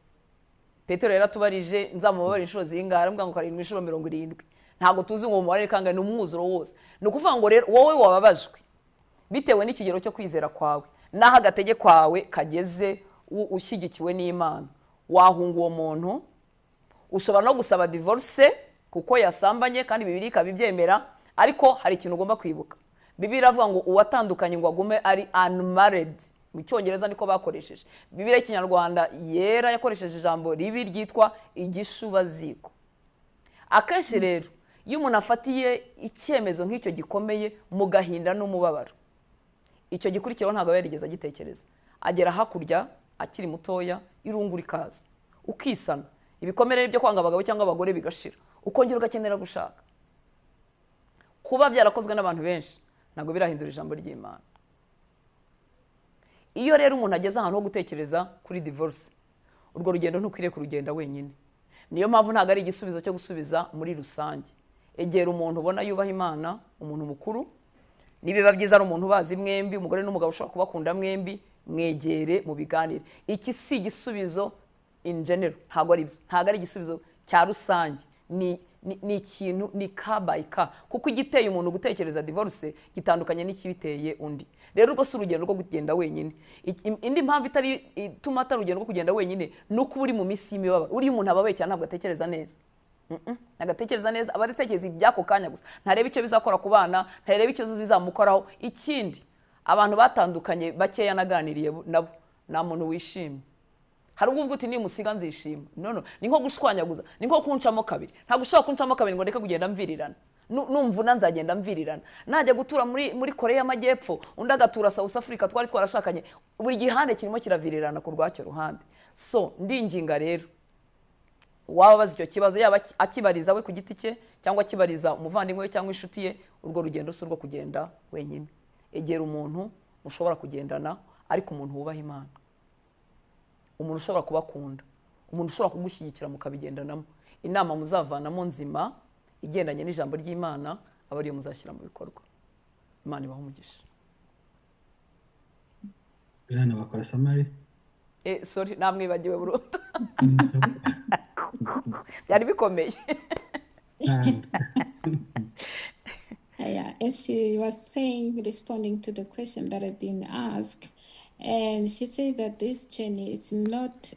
S2: Petero yaratubarije nzamubabarira inshuro zingahe, aramubwira ngo 7 inshuro 70. Ntabwo tuzi ngo umubare kangahe, ni umwuzuro wose. Ni ukuvuga ngo rero wowe wababajwe bitewe n'ikigero cyo kwizera kwawe naho agatege kwawe kageze ushyigikiwe n'Imana, wahunga uwo muntu. Ushobora no gusaba divorce kuko yasambanye kandi Bibiliya ikabibyemera, ariko hari ikintu ugomba kwibuka. Bibiliya iravuga ngo uwatandukanye ngo agume ari unmarried, mu Cyongereza niko bakoresheje. Bibiliya y'Ikinyarwanda yera yakoresheje ijambo ribi ryitwa igishubaziko. Akenshi rero iyo umuntu afatiye icyemezo nk'icyo gikomeye mu gahinda n'umubabaro, icyo gikurikiraho ntabwo aba yarigeze agitekereza. Agera hakurya akiri mutoya, irungu rikaza, ukisana, ibikomere byo kwanga abagabo cyangwa abagore bigashira, ukongera ugakenera gushaka. Kuba byarakozwe n'abantu benshi ntabwo birahindura ijambo ry'Imana. Iyo rero umuntu ageze ahantu ho gutekereza kuri divorce, urwo rugendo ntukwiriye kurugenda wenyine. Niyo mpamvu ntabwo ari igisubizo cyo gusubiza muri rusange. Egera umuntu ubona yubaha Imana, umuntu mukuru, nibiba byiza ari umuntu ubazi mwembi, umugore n'umugabo ushobora kubakunda mwembi, mwegere mu biganire. Iki si igisubizo in general, ntabwo ari byo, ntabwo ari igisubizo cya rusange, ni ikintu ni ka by ka, kuko igiteye umuntu gutekereza divorce gitandukanye n'ikibiteye undi. Rero urwo si urugendo rwo kugenda wenyine. Indi mpamvu itari ituma atari urugendo rwo kugenda wenyine ni uko uri mu minsi y'imibabaro. Uri umuntu ababaye cyane ntabwo atekereza neza. Nagatekereza neza, aba atekereza iby'ako kanya gusa, ntareba icyo bizakora ku bana, ntareba icyo bizamukoraho. Ikindi abantu batandukanye bakeya naganiriye nabo, nta muntu wishimye. Hari ubwo uvuga uti nimusiga nzishima. No no, ni nko gushwanyaguza, ni nko kuncamo kabiri. Ntabwo ushobora kuncamo kabiri ngo ndeke kugenda mvirirana. Numvuna nzagenda mvirirana. Najya gutura muri Korea y'Amajyepfo, undi agatura South Africa, twari twarashakanye, buri gihande kirimo kiravirirana ku rwacyo ruhande. So ndinginga rero waba bazi icyo kibazo, yaba akibariza we ku giti cye cyangwa akibariza umuvandimwe we cyangwa inshuti ye, urwo rugendo si urwo kugenda wenyine. Egera umuntu mushobora kugendana, ariko umuntu wubaha Imana, umuntu ushobora kubakunda, umuntu ushobora kugushyigikira mukabigendanamo. Inama muzavanamo nzima igendanye n'ijambo ry'Imana aba ariyo muzashyira mu bikorwa. Imana ibahe umugisha.
S1: Jana bakora samari.
S2: Sorry, namwibagiwe burundu. Byari bikomeye.
S3: As she was saying, responding to the question that had been asked, and she said that this journey is not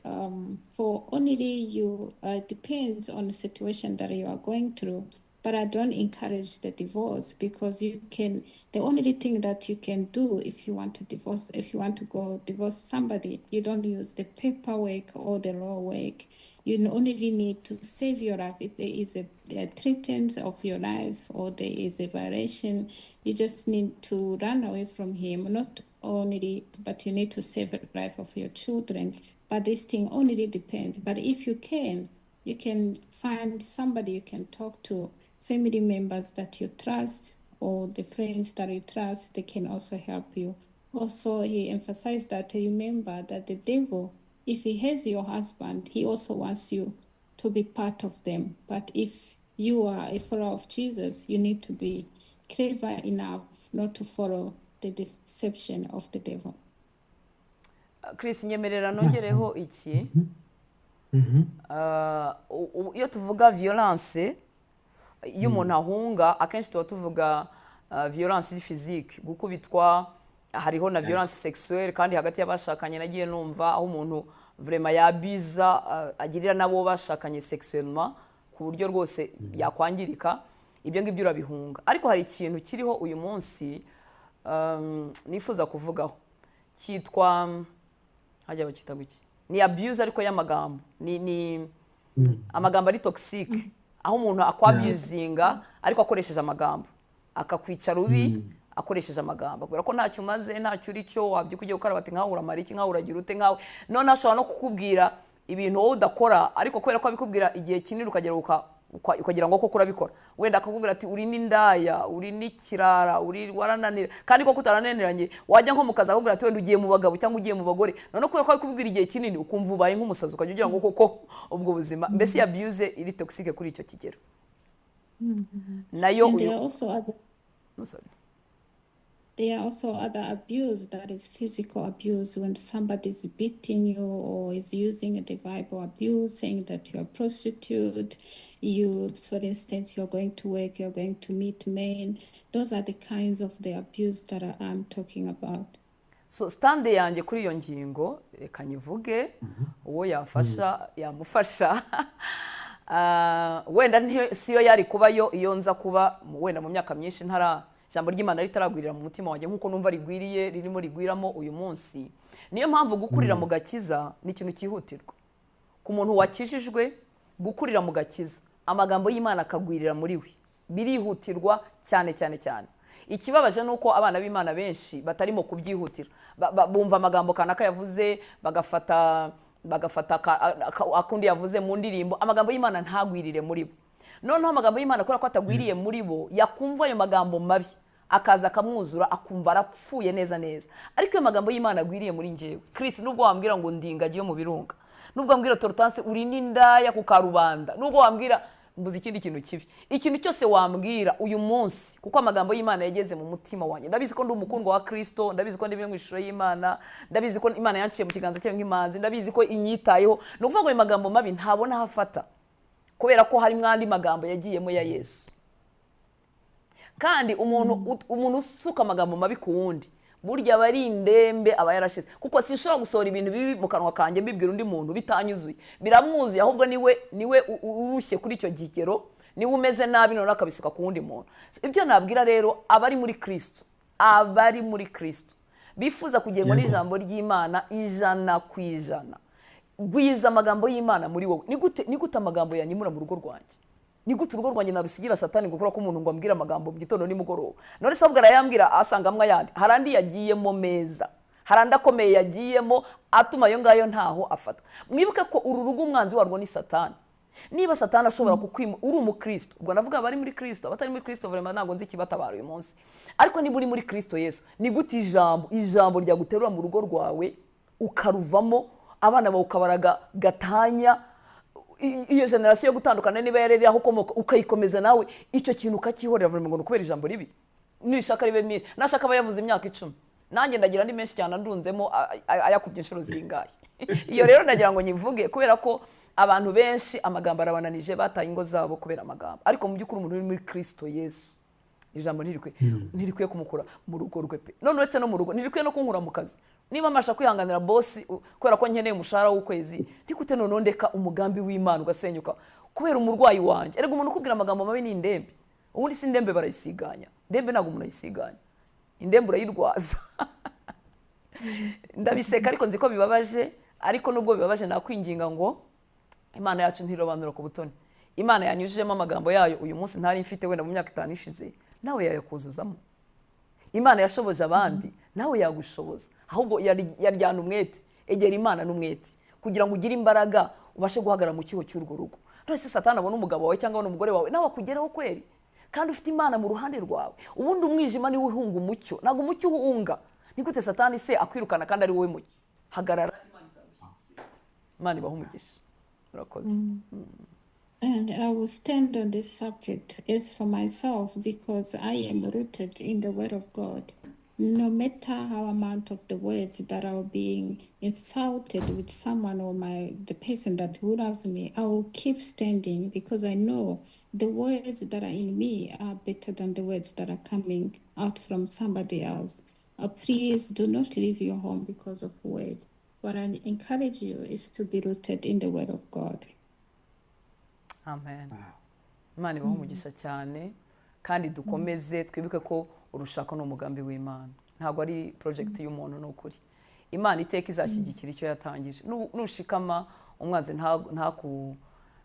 S3: for only you, depends on the situation that you are going through. But I don't encourage the divorce because you can, the only thing that you can do if you want to divorce, if you want to go divorce somebody, you don't use the paperwork or the law work. You only need to save your life. If there is a threat of your life or there is a violation, you just need to run away from him. Not only, but you need to save the life of your children. But this thing only depends. But if you can, you can find somebody you can talk to, family members that you trust or the friends that you trust, they can also help you. Also, he emphasized that remember that the devil, if he has your husband, he also wants you to be part of them. But if you are a follower of Jesus, you need to be clever enough not to follow the deception of the devil.
S2: Chris, nyemerera nongereho iki. Iyo tuvuga violence, iyo umuntu ahunga, akenshi tuba tuvuga violence physique, gukubitwa, hariho na violence sexuelle, kandi hagati y'abashakanye nagiye numva aho umuntu vraiment yabiza agirira nabo bashakanye sexuellement ku buryo rwose yakwangirika, ibyo ngibyo urabihunga. Ariko hari ikintu kiriho uyu munsi nifuza kuvugaho cyitwa, hajya bakita guki, ni abuse ariko y'amagambo, ni amagambo ari toxic, aho umuntu akwabusinga ariko akoresheje amagambo, akakwica rubi akoresheje amagambo, kubera ko ntacyo umaze, ntacyo uri cyo, wabyuka ugiye gukaraba ati nkawe uramara iki, nkawe uragira ute, nkawe none ashobora no kukubwira ibintu wowe udakora, ariko kubera ko abikubwira igihe kinini ukagera ukagira ngo koko urabikora, wenda akakubwira ati uri n'indaya, uri n'ikirara, uri warananira, kandi koko utarananiranye, wajya nko mu kazi akakubwira ati wenda ugiye mu bagabo cyangwa ugiye mu bagore, none kubera ko abikubwira igihe kinini ukumva ubaye nk'umusazi, ukajya ugira ngo koko ubwo buzima, mbese abuse iri toxic kuri icyo kigero. Nayo uyu
S3: There are also other abuse that is physical abuse, when somebody is beating you or is using the verbal abuse, saying that you are a prostitute, you, for instance, you are going to work, you are going to meet men. Those are the kinds of the abuse that I'm talking about.
S2: So stand yanjye kuri iyo ngingo, reka nyivuge, uwo yafasha yamufasha. Wenda siyo yari kubayo iyo nza kuba wenda mu myaka myinshi ntara ijambo ry'Imana ritaragwirira mu mutima wanjye nkuko numva rigwiriye, ririmo rigwiramo uyu munsi. Niyo mpamvu gukurira mu gakiza ni ikintu cyihutirwa ku muntu wakijijwe. Gukurira mu gakiza, amagambo y'Imana akagwirira muri we, birihutirwa cyane cyane cyane. Ikibabaje nuko abana b'Imana benshi batarimo kubyihutira, bumva amagambo kanaka yavuze bagafata akundi yavuze mu ndirimbo, amagambo y'Imana ntagwirire muri bo. Noneho amagambo y'Imana kubera ko atagwiriye muri bo, yakumva ayo magambo mabi akaza akamwuzura, akumva arapfuye neza neza. Ariko ayo magambo y'Imana agwiriye muri njyewe, Chris, nubwo wambwira ngo ndingagiye mu birunga, nubwo wambwira Tortanse uri n'indaya ku karubanda, nubwo wambwira mbuze ikindi kintu kibi, ikintu cyose wambwira uyu munsi, kuko amagambo y'Imana yageze mu mutima wanjye, ndabizi ko ndi umukundwa wa Kristo, ndabizi ko ndi mu ishusho y'Imana, ndabizi ko Imana yanciye mu kiganza cyayo nk'imanzi, ndabizi ko inyitayeho. Ni ukuvuga ngo ayo magambo mabi ntabona hafata, kubera ko harimo andi magambo yagiyemo ya Yesu. Kandi umuntu usuka amagambo mabi ku wundi, burya aba ari indembe, aba yarashize. Kuko sinshobora gusohora ibintu bibi mu kanwa kanjye mbibwira undi muntu bitanyuzuye, biramwuzuye, ahubwo niwe urushye kuri icyo gikero, niwe umeze nabi, none akabisuka ku wundi muntu. Ibyo nabwira rero abari muri Kristo, abari muri Kristo bifuza kugengwa n'ijambo ry'Imana 100%, gwiza amagambo y'Imana muri wowe. Ni gute amagambo yanyimura mu rugo rwanjye? Ni gute urugo rwanjye narusigira Satani gukora ko umuntu ngo ambwira amagambo mu gitondo nimugoroba? None se ubwo arayambwira asanga amwe ayandi, hari andi yagiyemo meza, hari andi akomeye yagiyemo atuma ayo ngayo ntaho afata. Mwibuke ko uru rugo umwanzi warwo ni Satani. Niba Satani ashobora kukwima uri umukristo, ubwo navuga abari muri Kristo, abatari muri Kristo vraiment ntabwo nzi ikibatabara uyu munsi. Ariko niba uri muri Kristo Yesu, ni gute ijambo ryaguterura mu rugo rwawe ukaruvamo, abana bawe ukabaraga gatanya, iyo generation yo gutandukana niba yareri aho ukomoka ukayikomeza nawe, icyo kintu ukakihorera vraiment ngo kubera ijambo ribi nishaka ribe myinshi, nashaka abayavuze imyaka 10, nanjye ndagira ndi menshi cyane andunzemo ayakubye inshuro zingahe. Iyo rero ndagira ngo nyivuge kubera ko abantu benshi amagambo arabananije, bataye ingo zabo kubera amagambo. Ariko mu by'ukuri umuntu uri muri Kristo Yesu Ijambo ntirikwiye kumukura mu rugo rwe pe. None uretse no mu rugo, ntirikwiye no kunkura mu kazi. Niba mbasha kwihanganira bosi kubera ko nkeneye umushahara w'ukwezi, ntikute noneho ndeka umugambi w'Imana ugasenyuka kubera umurwayi wanjye. Erega umuntu ukubwira amagambo mabi ni indembe. Ubundi si indembe barayisiganya. Indembe ntabwo umuntu ayisiganya, indembe urayirwaza. Ndabiseka ariko nzi ko bibabaje, ariko nubwo bibabaje nakwinginga ngo Imana yacu ntirobanura ku butoni. Imana yanyujijemo amagambo yayo uyu munsi ntari mfite wenda mu myaka 5 ishize, nawe yayakuzuzamo. Imana yashoboje abandi, nawe yagushoboza. Ahubwo yaryana umwete, egera Imana n'umwete kugira ngo ugire imbaraga ubashe guhagarara mu cyuho cy'urwo rugo. None se Satani abona umugabo wawe cyangwa abona umugore wawe, nawe akugeraho kweri? Kandi ufite Imana mu ruhande rwawe. Ubundi umwijima niwe uhunga umucyo, ntabwo umucyo uhunga. Ni gute Satani se akwirukana kandi ari wowe mucyo? Hagarara, Imana izagushyigikira. Imana ibahe umugisha. Murakoze.
S3: And I will stand on this subject as for myself, because I am rooted in the Word of God. No matter how amount of the words that are being insulted with someone or the person that who loves me, I will keep standing, because I know the words that are in me are better than the words that are coming out from somebody else. Please do not leave your home because of words. What I encourage you is to be rooted in the Word of God.
S2: Amen. Imana ibahe umugisha cyane, kandi dukomeze twibuke ko urushako ni umugambi w'Imana, ntabwo ari project y'umuntu. Ni ukuri Imana iteka izashyigikira icyo yatangije. Nushikama umwanzi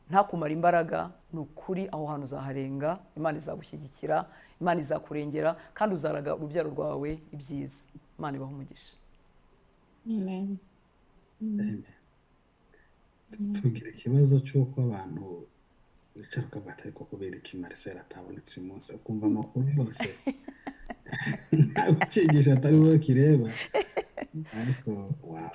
S2: ntakumara imbaraga, ni ukuri aho hantu uzaharenga. Imana izagushyigikira, Imana izakurengera, kandi uzaraga urubyaro rwawe ibyiza. Imana ibahe umugisha.
S3: Amen.
S1: Amen. Tugira ikibazo cy'uko abantu bicara ukavuga ati ariko kubera iki Marcel atabonetse uyu munsi, ukumva amakuru yose ntabwo ucyigisha atari wowe kireba, ariko wow,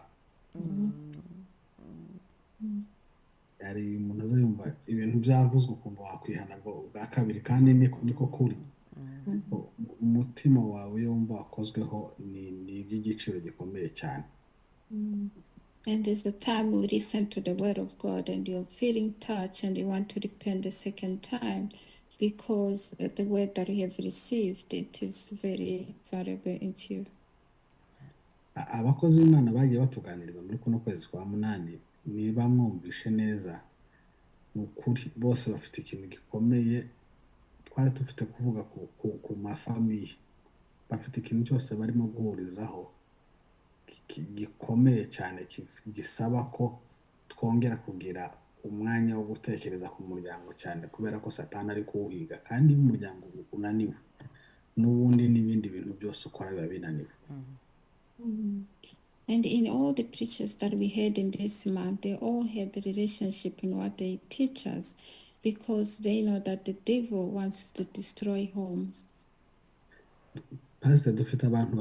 S1: hari umuntu aza yumva ibintu byavuzwe ukumva wakwihana bwa kabiri, kandi niko kuri. Umutima wawe iyo wumva wakozweho ni iby'igiciro gikomeye cyane.
S3: And there's a time we listen to the Word of God and you're feeling touched and you want to repent the second time, because the word that you have received, it is very valuable into you.
S1: Abakozi b'Imana bagiye batuganiriza muri kuno kwezi kwa 8, niba mwumvishe neza, ni ukuri bose bafite ikintu gikomeye twari dufite kuvuga ku mafamiye. Bafite ikintu cyose barimo guhurizaho gikomeye cyane, gisaba ko twongera kugira umwanya wo gutekereza ku muryango cyane, kubera ko Satani ari kuwuhiga, kandi iyo umuryango unaniwe n'ubundi n'ibindi bintu byose ukora biba binaniwe.
S3: And in all the preachers that we had in this month, they all had the relationship in what they teach us, because they know that the devil wants to destroy homes.
S1: Pastor, dufite abantu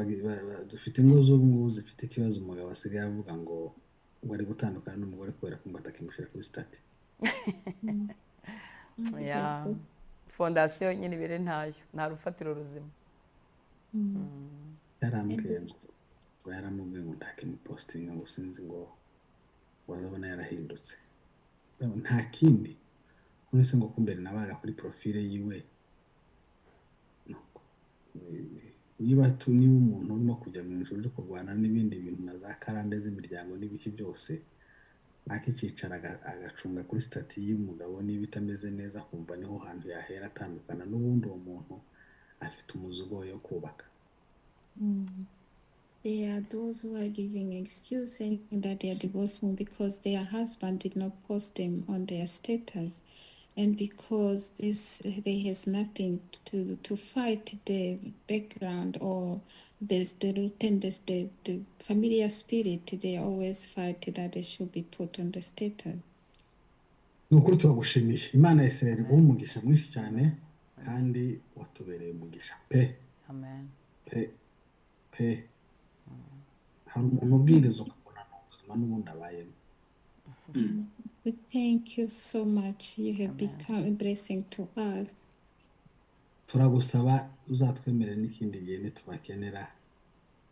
S1: dufite ingo z'ubu ngubu zifite ikibazo, umugabo asigaye avuga ngo ari gutandukana n'umugore kubera ko ngo atakimushyira kuri stati.
S2: Yeah. Fondasiyo nyine ibere ntayo, nta rufatiro ruzima.
S1: Yarambwiye ngo yaramubwiye ngo ntakimupostinga, ngo sinzi ngo wazabona yarahindutse. Nta kindi uretse ngo kumbere nabaga kuri profile yiwe. Niba umuntu urimo kujya mu ijuru uri kurwana n'ibindi bintu na za karande z'imiryango n'ibiki byose, akikicara agacunga kuri stati y'umugabo niba itameze neza, akumva niho hantu yahera atandukana n'ubundi uwo muntu afite umuzigo wo kubaka.
S3: There are those who are giving excuse saying that they are divorcing because their husband did not post them on their status, and because this they has nothing to fight the background or this the root and this the familiar spirit, they always fight that they should be put on the status.
S1: Ni ukuri turagushimiye. Imana ya Israel iguhe umugisha mwinshi cyane, kandi watubereye umugisha pe.
S2: Amen.
S1: Pe pe. Hari umuntu ubwiriza ukabona ni ubuzima n'ubundi abayemo.
S3: We thank you so much. You have become a blessing to us.
S1: Turagusaba uzatwemerere n'ikindi gihe nitubakenera,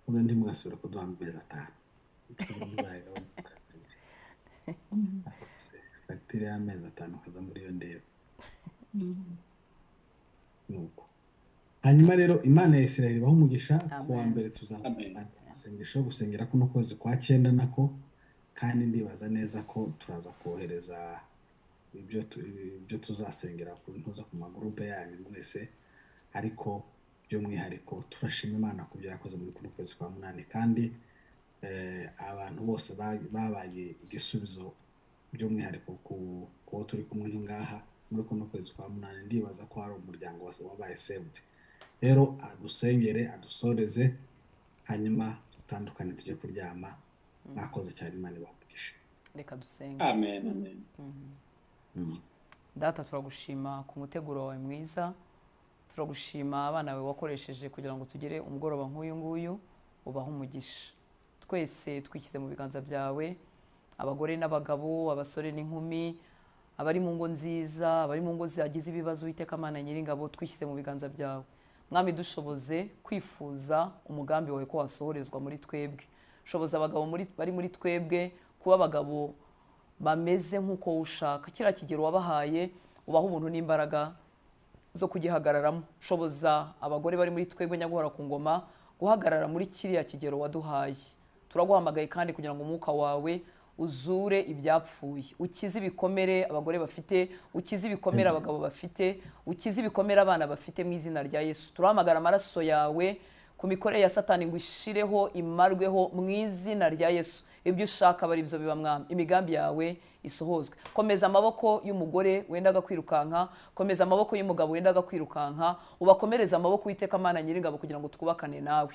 S1: ubundi ntimugasubire kuduha amezi 5. Fagitire y'amezi 5 ukaza muri iyo ndeba. Nuko. Hanyuma rero Imana ya Isirayeli ibahe umugisha. Ku wa
S2: Amen.
S1: mbere
S4: Amen.
S1: tuzatangira amasengesho yo gusengera kuno kwezi kwa cyenda nako, kandi ndibaza neza ko turaza kohereza ibyo tuzasengera ku ntuza ku magurupe yanyu mwese. Ariko by'umwihariko turashima Imana ku byo yakoze muri kuno kwezi kwa munani, kandi abantu bose babaye igisubizo, by'umwihariko ku kuwo turi kumwe ngaha muri kuno kwezi kwa munani. Ndibaza ko hari umuryango wabaye saved. Rero adusengere, adusoreze, hanyuma dutandukane tujye kuryama. Mwakoze cyane, Imana ibahe.
S2: Reka dusenge.
S4: Amen, amen.
S2: Data, turagushima ku muteguro wawe mwiza. Turagushima abana bawe wakoresheje kugira ngo tugire umugoroba nk'uyu nguyu. Ubahe umugisha. Twese twishyize mu biganza byawe, abagore n'abagabo, abasore n'inkumi, abari mu ngo nziza, abari mu ngo zagize ibibazo. Uwiteka Mana Nyiringabo, twishyize mu biganza byawe. Mwami, dushoboze kwifuza umugambi wawe ko wasohorezwa muri twebwe. Shoboza abagabo bari muri twebwe kuba abagabo bameze nk'uko wowe ushaka. Kiriya kigero wabahaye, ubaha ubuntu n'imbaraga zo kugihagararamo. Shoboza abagore bari muri twebwe, nyaguhora ku ngoma, guhagarara muri kiriya kigero waduhaye. Turaguhamagaye kandi kugira ngo umwuka wawe uzure ibyapfuye, ukize ibikomere abagore bafite, ukize ibikomere abagabo bafite, ukize ibikomere abana bafite, mu izina rya Yesu. Turahamagara amaraso yawe ku mikorere ya Satani ngo ishireho, imarweho mu izina rya Yesu. Ibyo ushaka aba ari byo biba, Mwami, imigambi yawe isohozwe. Komeza amaboko y'umugore wendaga kwirukanka, komeza amaboko y'umugabo wendaga kwirukanka, ubakomereze amaboko, Uwiteka Mana Nyiringabo, kugira ngo twubakane nawe.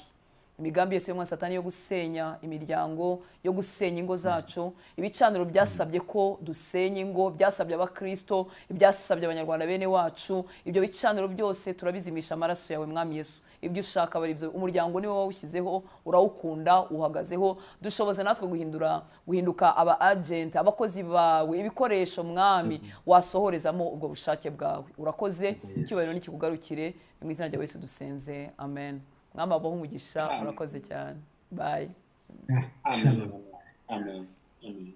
S2: Imigambi yose y'umwanzi Satani yo gusenya imiryango, yo gusenya ingo zacu, ibicaniro byasabye ko dusenya ingo, byasabye abakristo, ibyasabye abanyarwanda bene wacu, ibyo bicaniro byose turabizimisha amaraso yawe, Mwami Yesu. Ibyo ushaka aba ari byo. Umuryango niwe wawushyizeho, urawukunda, uhagazeho. Dushoboze natwe guhindura, guhinduka aba agent, abakozi bawe, ibikoresho, Mwami, wasohorezamo ubwo bushake bwawe. Urakoze, icyubahiro nikikugarukire. Mu izina rya Yesu dusenze, amen. Mwami abahe umugisha.
S4: Amen.
S2: Murakoze cyane, bye.
S4: Amen.
S1: Shalom.
S4: Amen, amen.